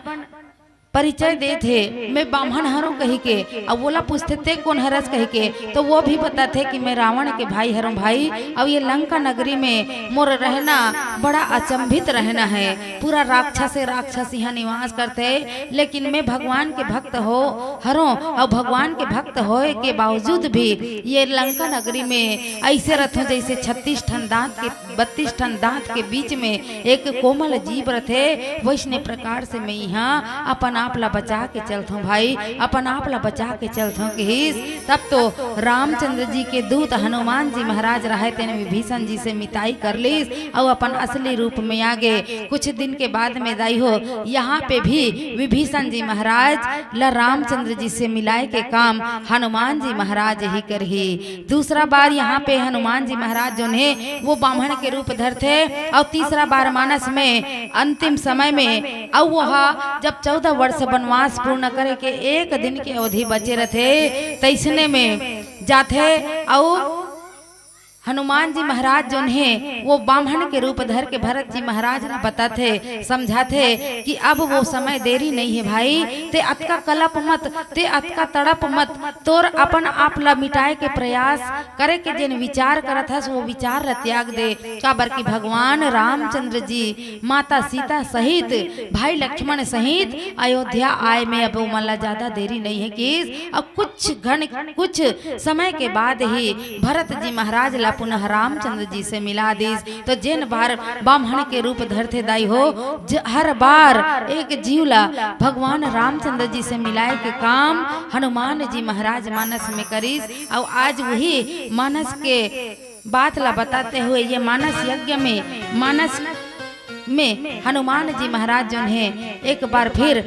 परिचय देत हे, "मैं बाम्हन हरों" कहिके। अउ वोला पूछथे, "ते कोन हरस?" कहिके, तो वो भी बताथे कि मैं रावण के भाई हरों भाई, अउ ये लंका नगरी में मोर रहना बड़ा अचंभित रहना है। पूरा राक्षस राक्षस यहाँ निवास करथे, लेकिन मैं भगवान के भक्त हो हरों, अउ भगवान के भक्त होए के बावजूद भी ये लंका नगरी में ऐसे रथों जैसे छत्तीस ठन दांत के, बत्तीस ठन दांत के बीच में एक कोमल जीव रथे, वैसने प्रकार से मैं यहाँ अपन आप ला बचा के चलथों भाई, अपन आप ला बचा के चलथों कहिस। तब तो रामचंद्र जी के दूत हनुमान जी महाराज रहे, तेन विभीषण जी से मिताई कर लीस अउ अपन असली रूप में आ गे। कुछ दिन के बाद में दाई हो, यहाँ पे भी विभीषण जी महाराज ला रामचंद्र जी से मिलाए के काम हनुमान जी महाराज ही करही। दूसरा बार यहाँ पे हनुमान जी महाराज जोन हे, वो बाम्हन के रूप धरथे अउ तीसरा बार मानस में अंतिम समय में, अउ वो हा जब चौदह वर्ष वनवास पूर्ण करे के एक दिन के अवधि बचे रथे, तैसने में जाथे अउ हनुमान जी महाराज जोन हे, वो बाम्हन के रूप धर के भरत जी महाराज ला बताथे, समझाथे कि अब वो समय देरी नहीं है भाई, ते अतका कलप मत, ते अतका तड़प मत, तोर अपन आप ला मिटाए के प्रयास करे के जेन विचार करत हस, वो विचार ला त्याग दे। काबर कि भगवान रामचंद्र जी माता सीता सहित, भाई लक्ष्मण सहित अयोध्या आए में अब ओमन ला ज्यादा देरी नहीं है किस। अब कुछ घन, कुछ समय के बाद ही भरत जी महाराज ला पुनः रामचंद्र जी से मिला दिस। तो जेन बार बाम्हन के रूप धरथे दाई हो, ज-, हर बार एक जीव ला भगवान रामचंद्र जी से मिलाए के काम हनुमान जी महाराज मानस में करिस। अउ आज वही मानस के बात ला बताते हुए ये मानस यज्ञ में, मानस में हनुमान जी महाराज जोन हे, एक बार फिर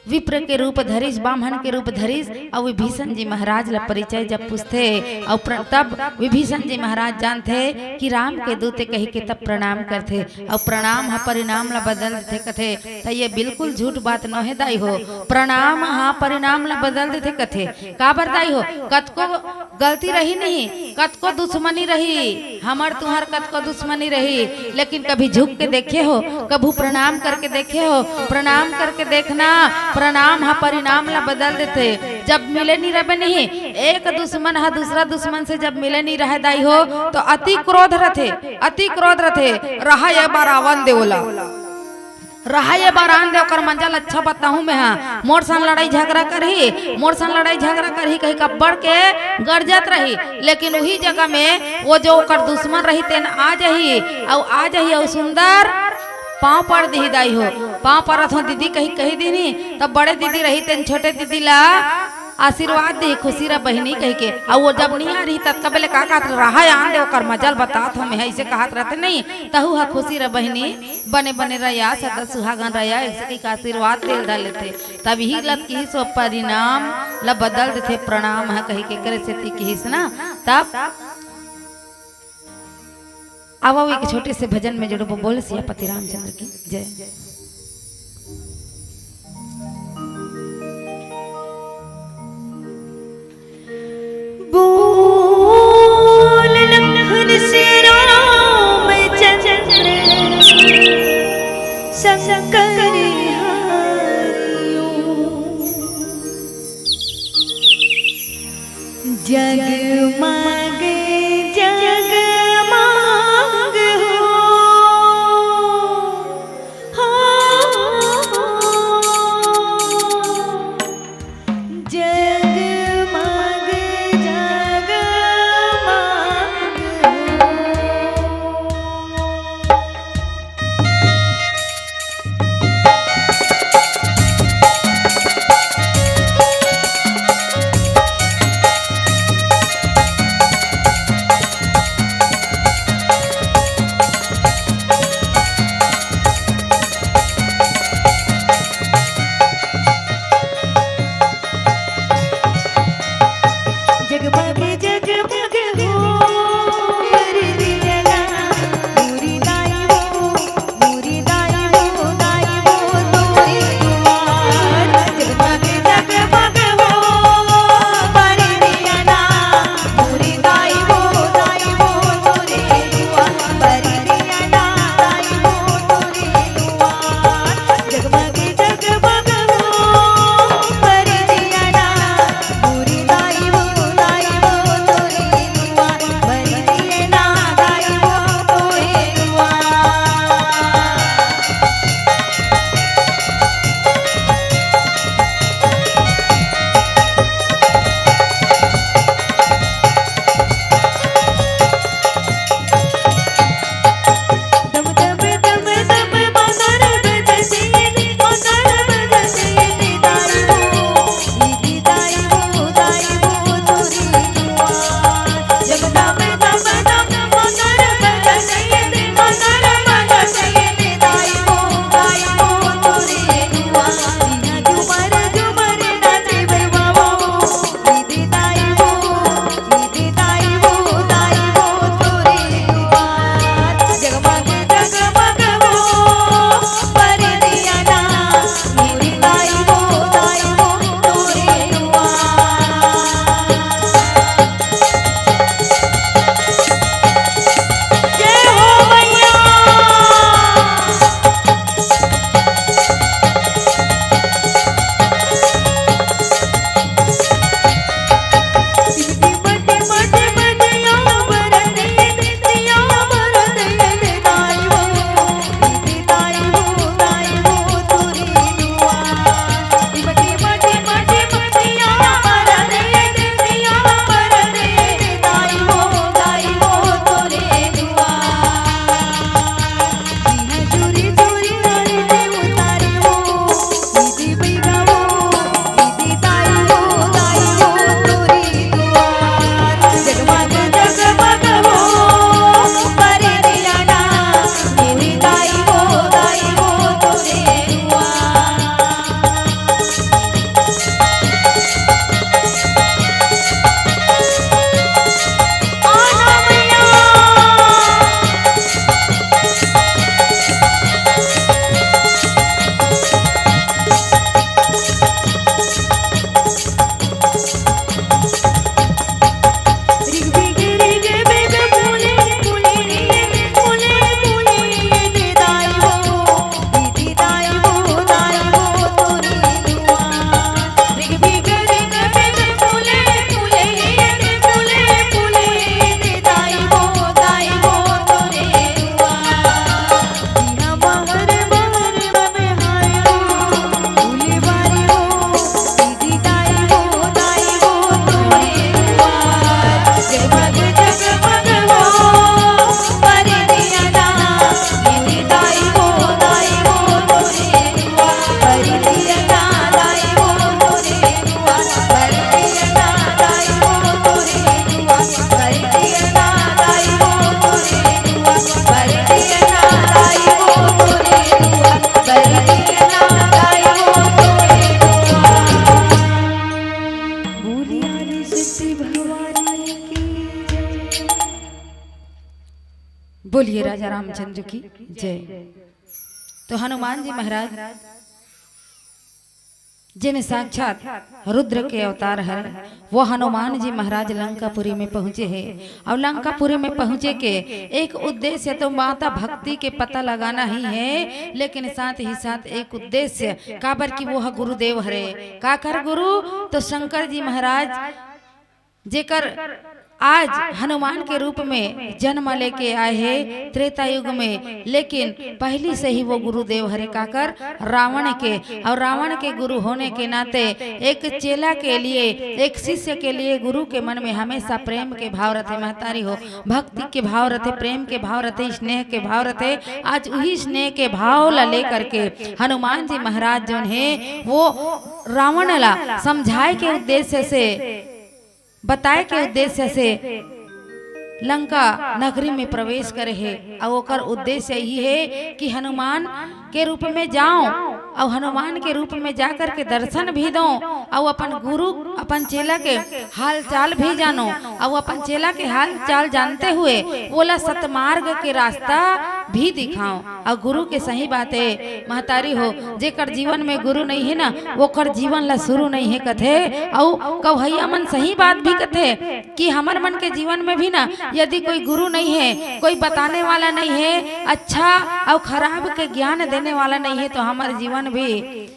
विप्र के रूप धरिस, बाम्हन के रूप धरिस, अउ विभीषण जी महाराज ला परिचय जब पूछथे, अउ प्र-, तब विभीषण जी महाराज जानथे कि राम के दूत कहिके, तब प्रणाम करथे, अउ प्रणाम ह परिणाम ला बदल देथे कथे। त ये बिल्कुल झूठ बात नोहे दाई हो, प्रणाम ह परिणाम ला बदल देथे कथे। काबर दाई हो, कतको गलती रही नहीं, कतको दुश्मनी रही, हमर तुहर कतको दुश्मनी रही, लेकिन कभी झुक के देखे हो, कभू प्रणाम करके देखे हो? प्रणाम करके देखना, प्रणाम ह परिणाम ला बदल देथे। जब मिले नहीं रहे नहीं, एक दुश्मन ह दूसरा दुश्मन से जब मिले नहीं रहे दाई हो, तो अति क्रोध रथे, अति क्रोध रथे। रहा ये बार आवन दे ओला। रहा ये बार आन दे, ओकर मंजल अच्छा बताहूं मैं हा। मोर सन लड़ाई झगड़ा करही, मोर सन लड़ाई झगड़ा करही कही कब्बड़ के गरजत रही। लेकिन उही जगह में वो जो ओकर दुश्मन रही तेन आ जही, अउ आ जही अउ सुंदर पांव पर दिही दाई हो। पांव परत हो दीदी कही, कही दीनी, तब बड़े दीदी रही तेन छोटे दीदी ला आशीर्वाद दे, खुशी रह बहिनी कहिके। अउ वो जब नइ आ रही, तब कबे ले का कहत रहा, "आन दे, ओकर मजा ल बतात हंव मैं," अइसे कहत रहते नहीं। तहू ह खुशी रह बहिनी, बने बने रहया, सदा सुहागन रहया, अइसे कहिके आशीर्वाद दे ल धर लेथे। तब इही ल किहिस, वो परिणाम ल बदल देथे प्रणाम ह कहिके, करे सेती किहिस ना। तब आवा, वो एक छोटे से भजन में जुड़बो। बोल सियापति रामचंद्र की जय। बोल लखन से रामचंद्र शंकर हरिओम। जगमग जगमग हो, हो, हो। जगमग जगमग हो। बोलिए राजा रामचंद्र की जय। तो हनुमान जी महाराज, जिन साक्षात रुद्र के अवतार हरे, वो हनुमान जी महाराज लंकापुरी में पहुंचे हैं। और लंकापुरी में पहुंचे के एक उद्देश्य तो माता भक्ति के पता लगाना ही है, लेकिन साथ ही साथ एक उद्देश्य, काबर कि वो ह गुरुदेव हरे। काकर गुरु? तो शंकर जी महाराज, जेकर आज हनुमान के रूप में जन्म लेके आए हे त्रेता युग में, लेकिन पहली से ही वो गुरुदेव हरे। काकर? रावण के। और रावण के गुरु होने के नाते एक चेला के लिए, एक शिष्य के लिए गुरु के मन में हमेशा प्रेम के भाव रथे, महतारी हो, भक्ति के भाव रथे, प्रेम के भाव रथे, स्नेह के भाव रथे। आज उही स्नेह के भाव ला लेकर के हनुमान जी महाराज जोन हे, वो रावण ला समझाए के उद्देश्य से, बताए के उद्देश्य से लंका नगरी में प्रवेश करे हे। अउ ओकर उद्देश्य यही हे कि हनुमान के रूप में जाओ, अउ हनुमान के रूप में जा करके दर्शन भी दो, अउ अपन गुरु, अपन चेला के हाल चाल भी जानो, अउ अपन चेला के हाल चाल जानते हुए ओला सतमार्ग के रास्ता भी दिखाओ। अउ गुरु के सही बात हे, महतारी हो, जेकर जीवन में गुरु नहीं हे ना, ओकर जीवन ला शुरू नहीं हे कथे। अउ कवहैया मन सही बात भी कथे कि हमर मन के जीवन में भी ना, यदि कोई गुरु नहीं हे, कोई बताने वाला नहीं हे, अच्छा अउ खराब के ज्ञान देने वाला नहीं हे, तो हमर जीवन भी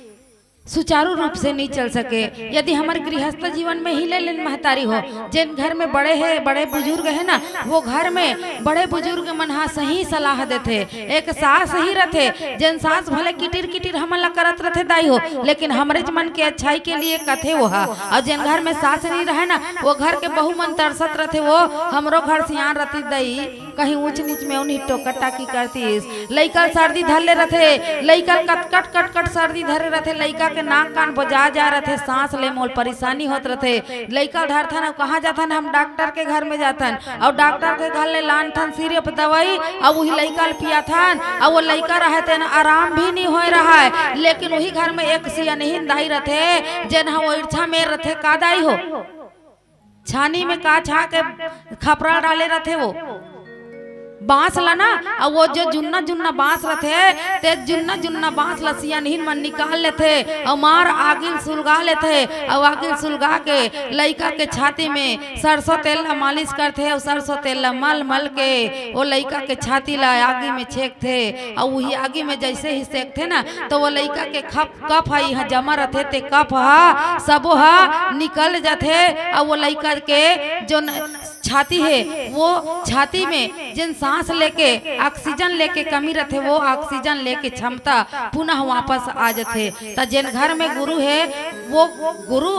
सुचारू रूप से नहीं चल सके। यदि हमर गृहस्थ जीवन में ही ले लेन महतारी हो, जेन घर में बड़े हे, बड़े बुजुर्ग हे ना, वो घर में बड़े बुजुर्ग मन हा सही सलाह देथे। एक सास ही रथे, जेन सास भले किटिर किटिर हमन ला करत रथे दाई हो, लेकिन हमरेच मन के अच्छाई के लिए कथे वो हा। अउ जेन घर में सास नहीं रहे ना, वो घर के बहू मन तरसत रथे, वो हमरो घर सियान रती दाई, कहीं ऊंच नीच में उन्हीं टोकर टाकी करतीस। लइका ल सर्दी धर ले रथे, लइका ल कटकट कटकट सर्दी धरे रथे, लइका के नाक कान बजा जा रथे, सांस ले मोल परेशानी होत रथे। लइका ल धरथन, अउ कहाँ जाथन? हम डॉक्टर के घर में जाथन, अउ डॉक्टर के घर ले लानथन सिर्फ दवाई, अउ उही लइका ल पियाथन, अउ वो लइका रहे तेन आराम भी नहीं होए रहा है, लेकिन उही घर में एक सियानहिन दाई रथे, जेन ह वो इर्छा में रथे। का दाई हो? छानी में का छा के खपरा डाले रथे वो बांस ला ना, अउ वो जो जुन्ना जुन्ना बांस रथे, ते जुन्ना जुन्ना बांस ला सियानहिन मन निकाल लेथे, अउ मार आगिल सुलगा लेथे, अउ आगिल सुलगा के लइका के छाती में सरसों तेल ला मालिश करथे, अउ सरसों तेल ला मल मल के वो लइका के छाती ला आगी में छेकथे, अउ उही आगी में जैसे ही सेकथे ना, तो वो लइका के खप कफ ह इहाँ जमा रथे, ते कफ ह सबो ह निकल जथे, अउ वो लइका के जो न-, छाती हे, वो छाती में जेन सांस लेके, ऑक्सीजन लेके कमी रथे, वो ऑक्सीजन लेके क्षमता पुनः वापस आ जथे। त जेन घर में गुरु हे, वो गुरु,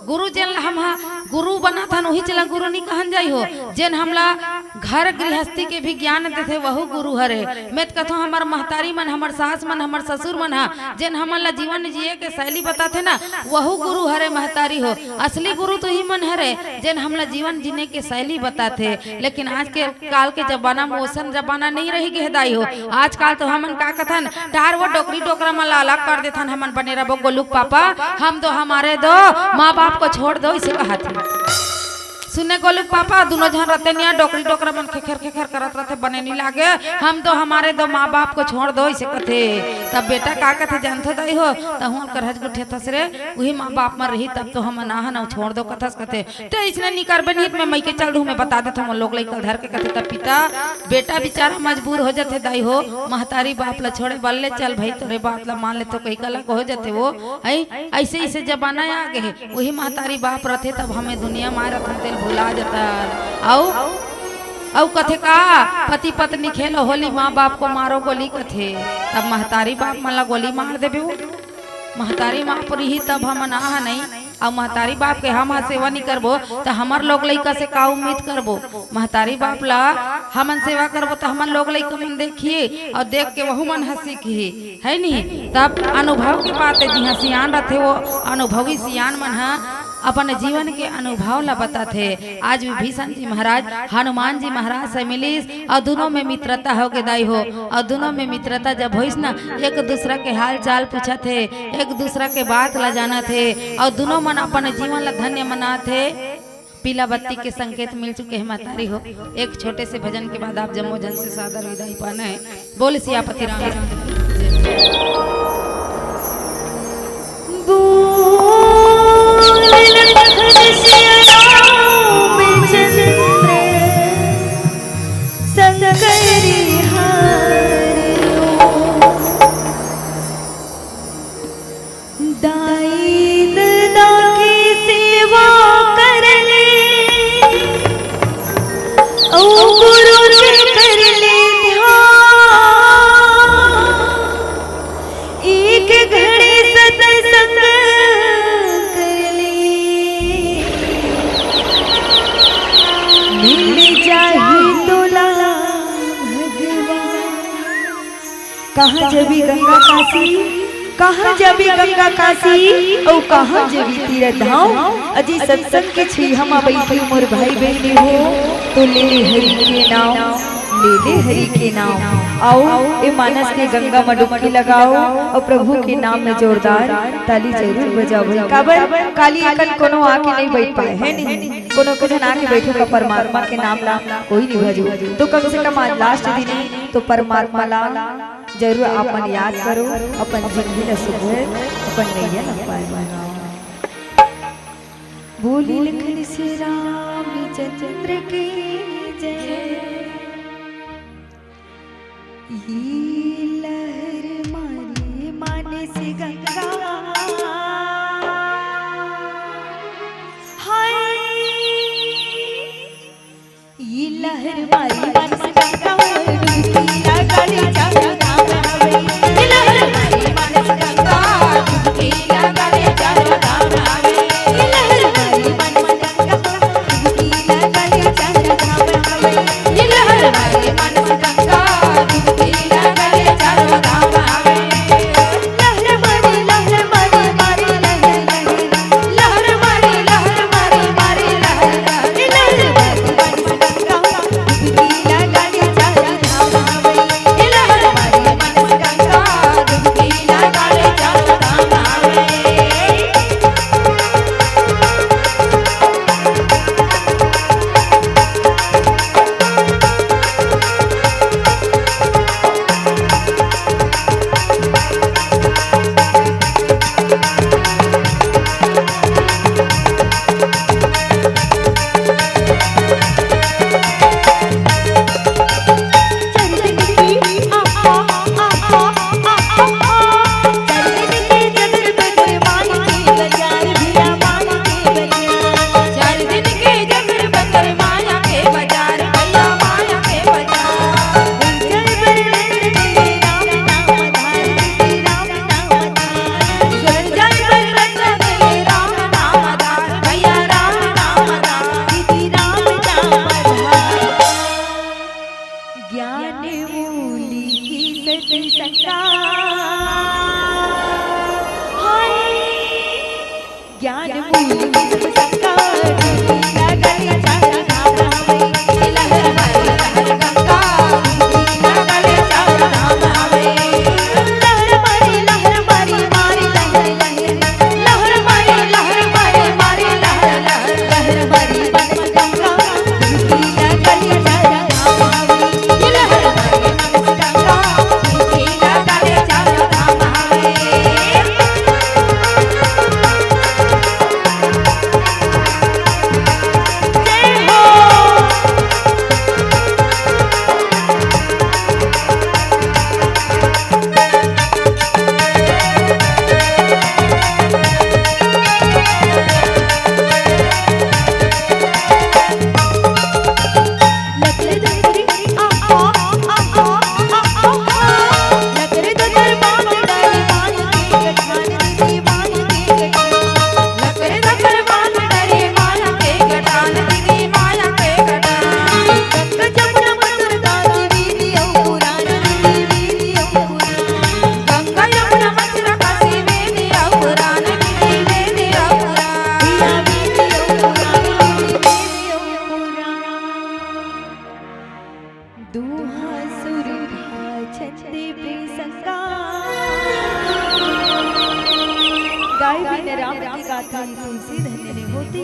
गुरु जेन ला हम ह गुरु बनाथन, उही चला गुरु नहीं कहन जाई हो। जेन हमला घर गृहस्थी के भी ज्ञान देथे, वहू गुरु हरे। मैं त कथों, हमर महतारी मन, हमर सास मन, हमर ससुर मन ह, जेन हमन ला जीवन जिए के शैली बताथे ना, वहू गुरु हरे महतारी हो। असली गुरु तो ही मन हरे, जेन हमला जीवन जीने के शैली बताथे। लेकिन आज के काल के जमाना में ओसन जमाना नहीं रही गे दाई हो। आजकल तो हमन का कथन, टार वो डोकरी डोकरा मन ला अलग कर देथन, हमन बने रबो गोलुक पापा, हम दो हमारे दो, माँ बाप को छोड़ दो, इसे कहत हे। सुने गोलुक पापा, दुनो झन रते निया डोकरी डोकरा मन खेखेर खेखेर करत रथे, बने नी लागे, हम दो हमारे दो, माँ बाप को छोड़ दो, इसे कथे। तब बेटा का कथे जानथो दाई हो, तहूँ करहज गुठे थस रे, उही माँ बाप मन रही तब तो हमन आहन अउ छोड़ दो कथस कथे। ते इसने नी करबे नी त मैं मइके चल दूँ, मैं बता देथों, मोर लोग लइका धर के कथे। तब पिता, बेटा बेचारा मजबूर हो जथे दाई हो, महतारी बाप ला छोड़े बल्ले चल भाई, तोरे बात ला मान ले तो कही कला हो जथे वो, है। ऐसे ऐसे जमाना आ गे हे, वही महतारी बाप रथे तब हमें दुनिया मार रथन तेल भुला जता। अउ, अउ कथे का, पति पत्नी खेलो होली, माँ बाप को मारो गोली कथे। तब महतारी बाप मन ला गोली मार देबे वो, महतारी बाप रही तब हमन आह नहीं। अउ महतारी बाप के हम ह सेवा नहीं करबो, त हमर लोग लइका से का उम्मीद करबो? महतारी बाप ला हमन सेवा करबो, त हमन लोग लइका मन देखिए अउ देख के वहू मन ह सीखही, है नहीं? तब अनुभव के बात हे, जिहाँ सियान रथे, वो अनुभवी सियान मन ह अपन जीवन के अनुभव ला बताथे। आज विभीषण जी महाराज हनुमान जी महाराज से मिलिस अउ दुनों में मित्रता हो गे दाई हो। अउ दुनों में मित्रता जब होइस ना, एक दूसरा के हाल चाल पूछत हे, एक दूसरा के बात ला जानत हे, अउ दुनों मन अपन जीवन ला धन्य मनात हे। पीला बत्ती के संकेत मिल चुके हैं महतारी हो। एक छोटे से भजन के बाद आप जम्मो जन से सादर विदाई पाना है। बोल सियापति राम। बोल लखन सिया रामचंद्र संकरी हार। दाई ददा के सेवा कर ले, अउ गुरु के कर ले ध्यान। एक घड़ी सत्संग कर ले, मिल जाही तोला भगवान। कहाँ जबी गंगा काशी, कहाँ जबी गंगा काशी, अउ कहाँ जबी तीरथ धाम। अजी सत्संग के छइहा म बइठे मोर भाई बहिनी हो, तो ले ले हरि के नाम, ले ले हरि के नाम। आओ, ए मानस के गंगा म डुबकी लगाओ अउ प्रभु के नाम में जोरदार ताली जरूर बजाओ। काबर काली एकन कोनो आके नहीं बइठ पाए हे, नहीं कोनो के झन आके बइठो का परमात्मा के नाम ला कोई नहीं भजो। तो कम से कम आज लास्ट दिन हे, तो परमात्मा ला जरूर आप मन याद करो, अपन जिंदगी ला सुधर, अपन नैया ला पार लगाओ। बोली लखन सिया रामचंद्र की जय। ये लहर मारे मानस गंगा, हाय। ये लहर मारे मानस गंगा, डुबकी लगा ले चारों धाम आवे। ये लहर मारे मानस गंगा, डुबकी लगा ले चारों धाम आवे। ये लहर मारे मानस गंगा, डुबकी लगा ले चारों धाम आवे। ये लहर मारे मानस गंगा, डुबकी लगा ले चारों धाम आवे। लहर मारे, लहर मारे, मारे लहर, लहर। लहर मारे, लहर मारे, मारे लहर, लहर। लहर मारे, मानस गंगा, डुबकी लगा ले चारों धाम आवे। लहर मारे, मानस गंगा, डुबकी लगा ले चारों धाम आवे। ज्ञान मूल की सत संगा, हाय। ज्ञान मूल की सत संगा, डुबकी लगा ले चारों धाम आवे। लहर मारे, लहर गंगा, डुबकी लगा ले चारों धाम आवे। लहर मारे, लहर मारे, मारे लहर, लहर। लहर मारे, लहर मारे, मारे लहर, लहर। लहर मारे, मानस गंगा, डुबकी लगा ले चारों धाम आवे। ये लहर मारे, मानस गंगा, डुबकी लगा ले चारों धाम आवे। जय हो। दूहा सुर भा छंद पे संगा। गाय बिन राम की गाथा तुलसी धन्य नहीं होती।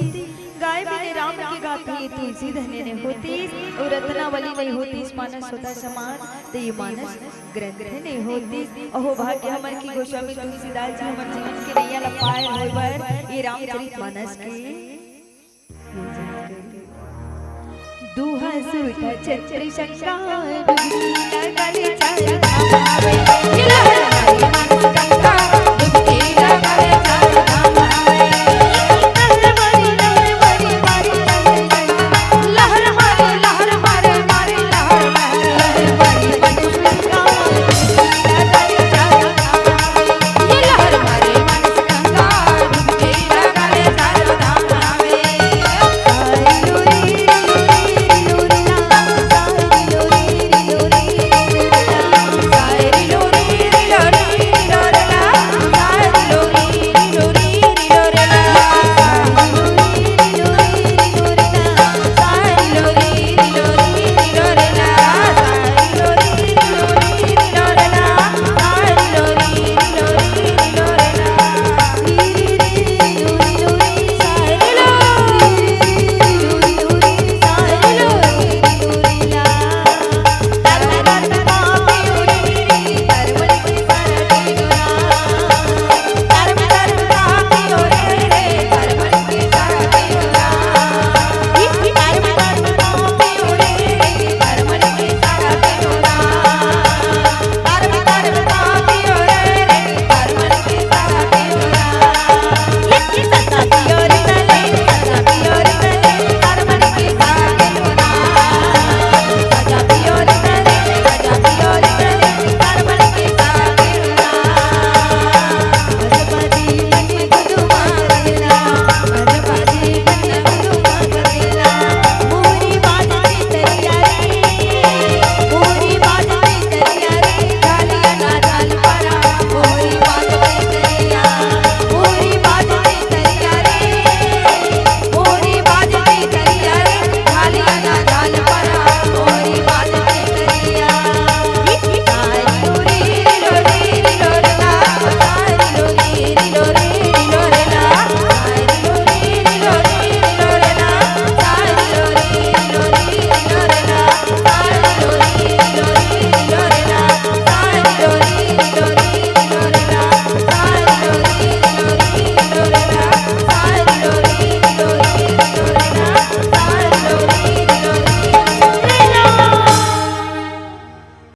काय बिने राम के गाथे तुलसी धन्य नहीं होतीस, अउ रत्नावली नहीं होतीस मानस होता समान, त ये मानस ग्रंथ नहीं होतीस। अहो भाग्य हमर की गोस्वामी तुलसीदास जी हमर जीवन के नैया ला पार होय बर ये रामचरित मानस के दोहा सुरता छत्र शंका, दुर्गुण गले चार धाम आवे।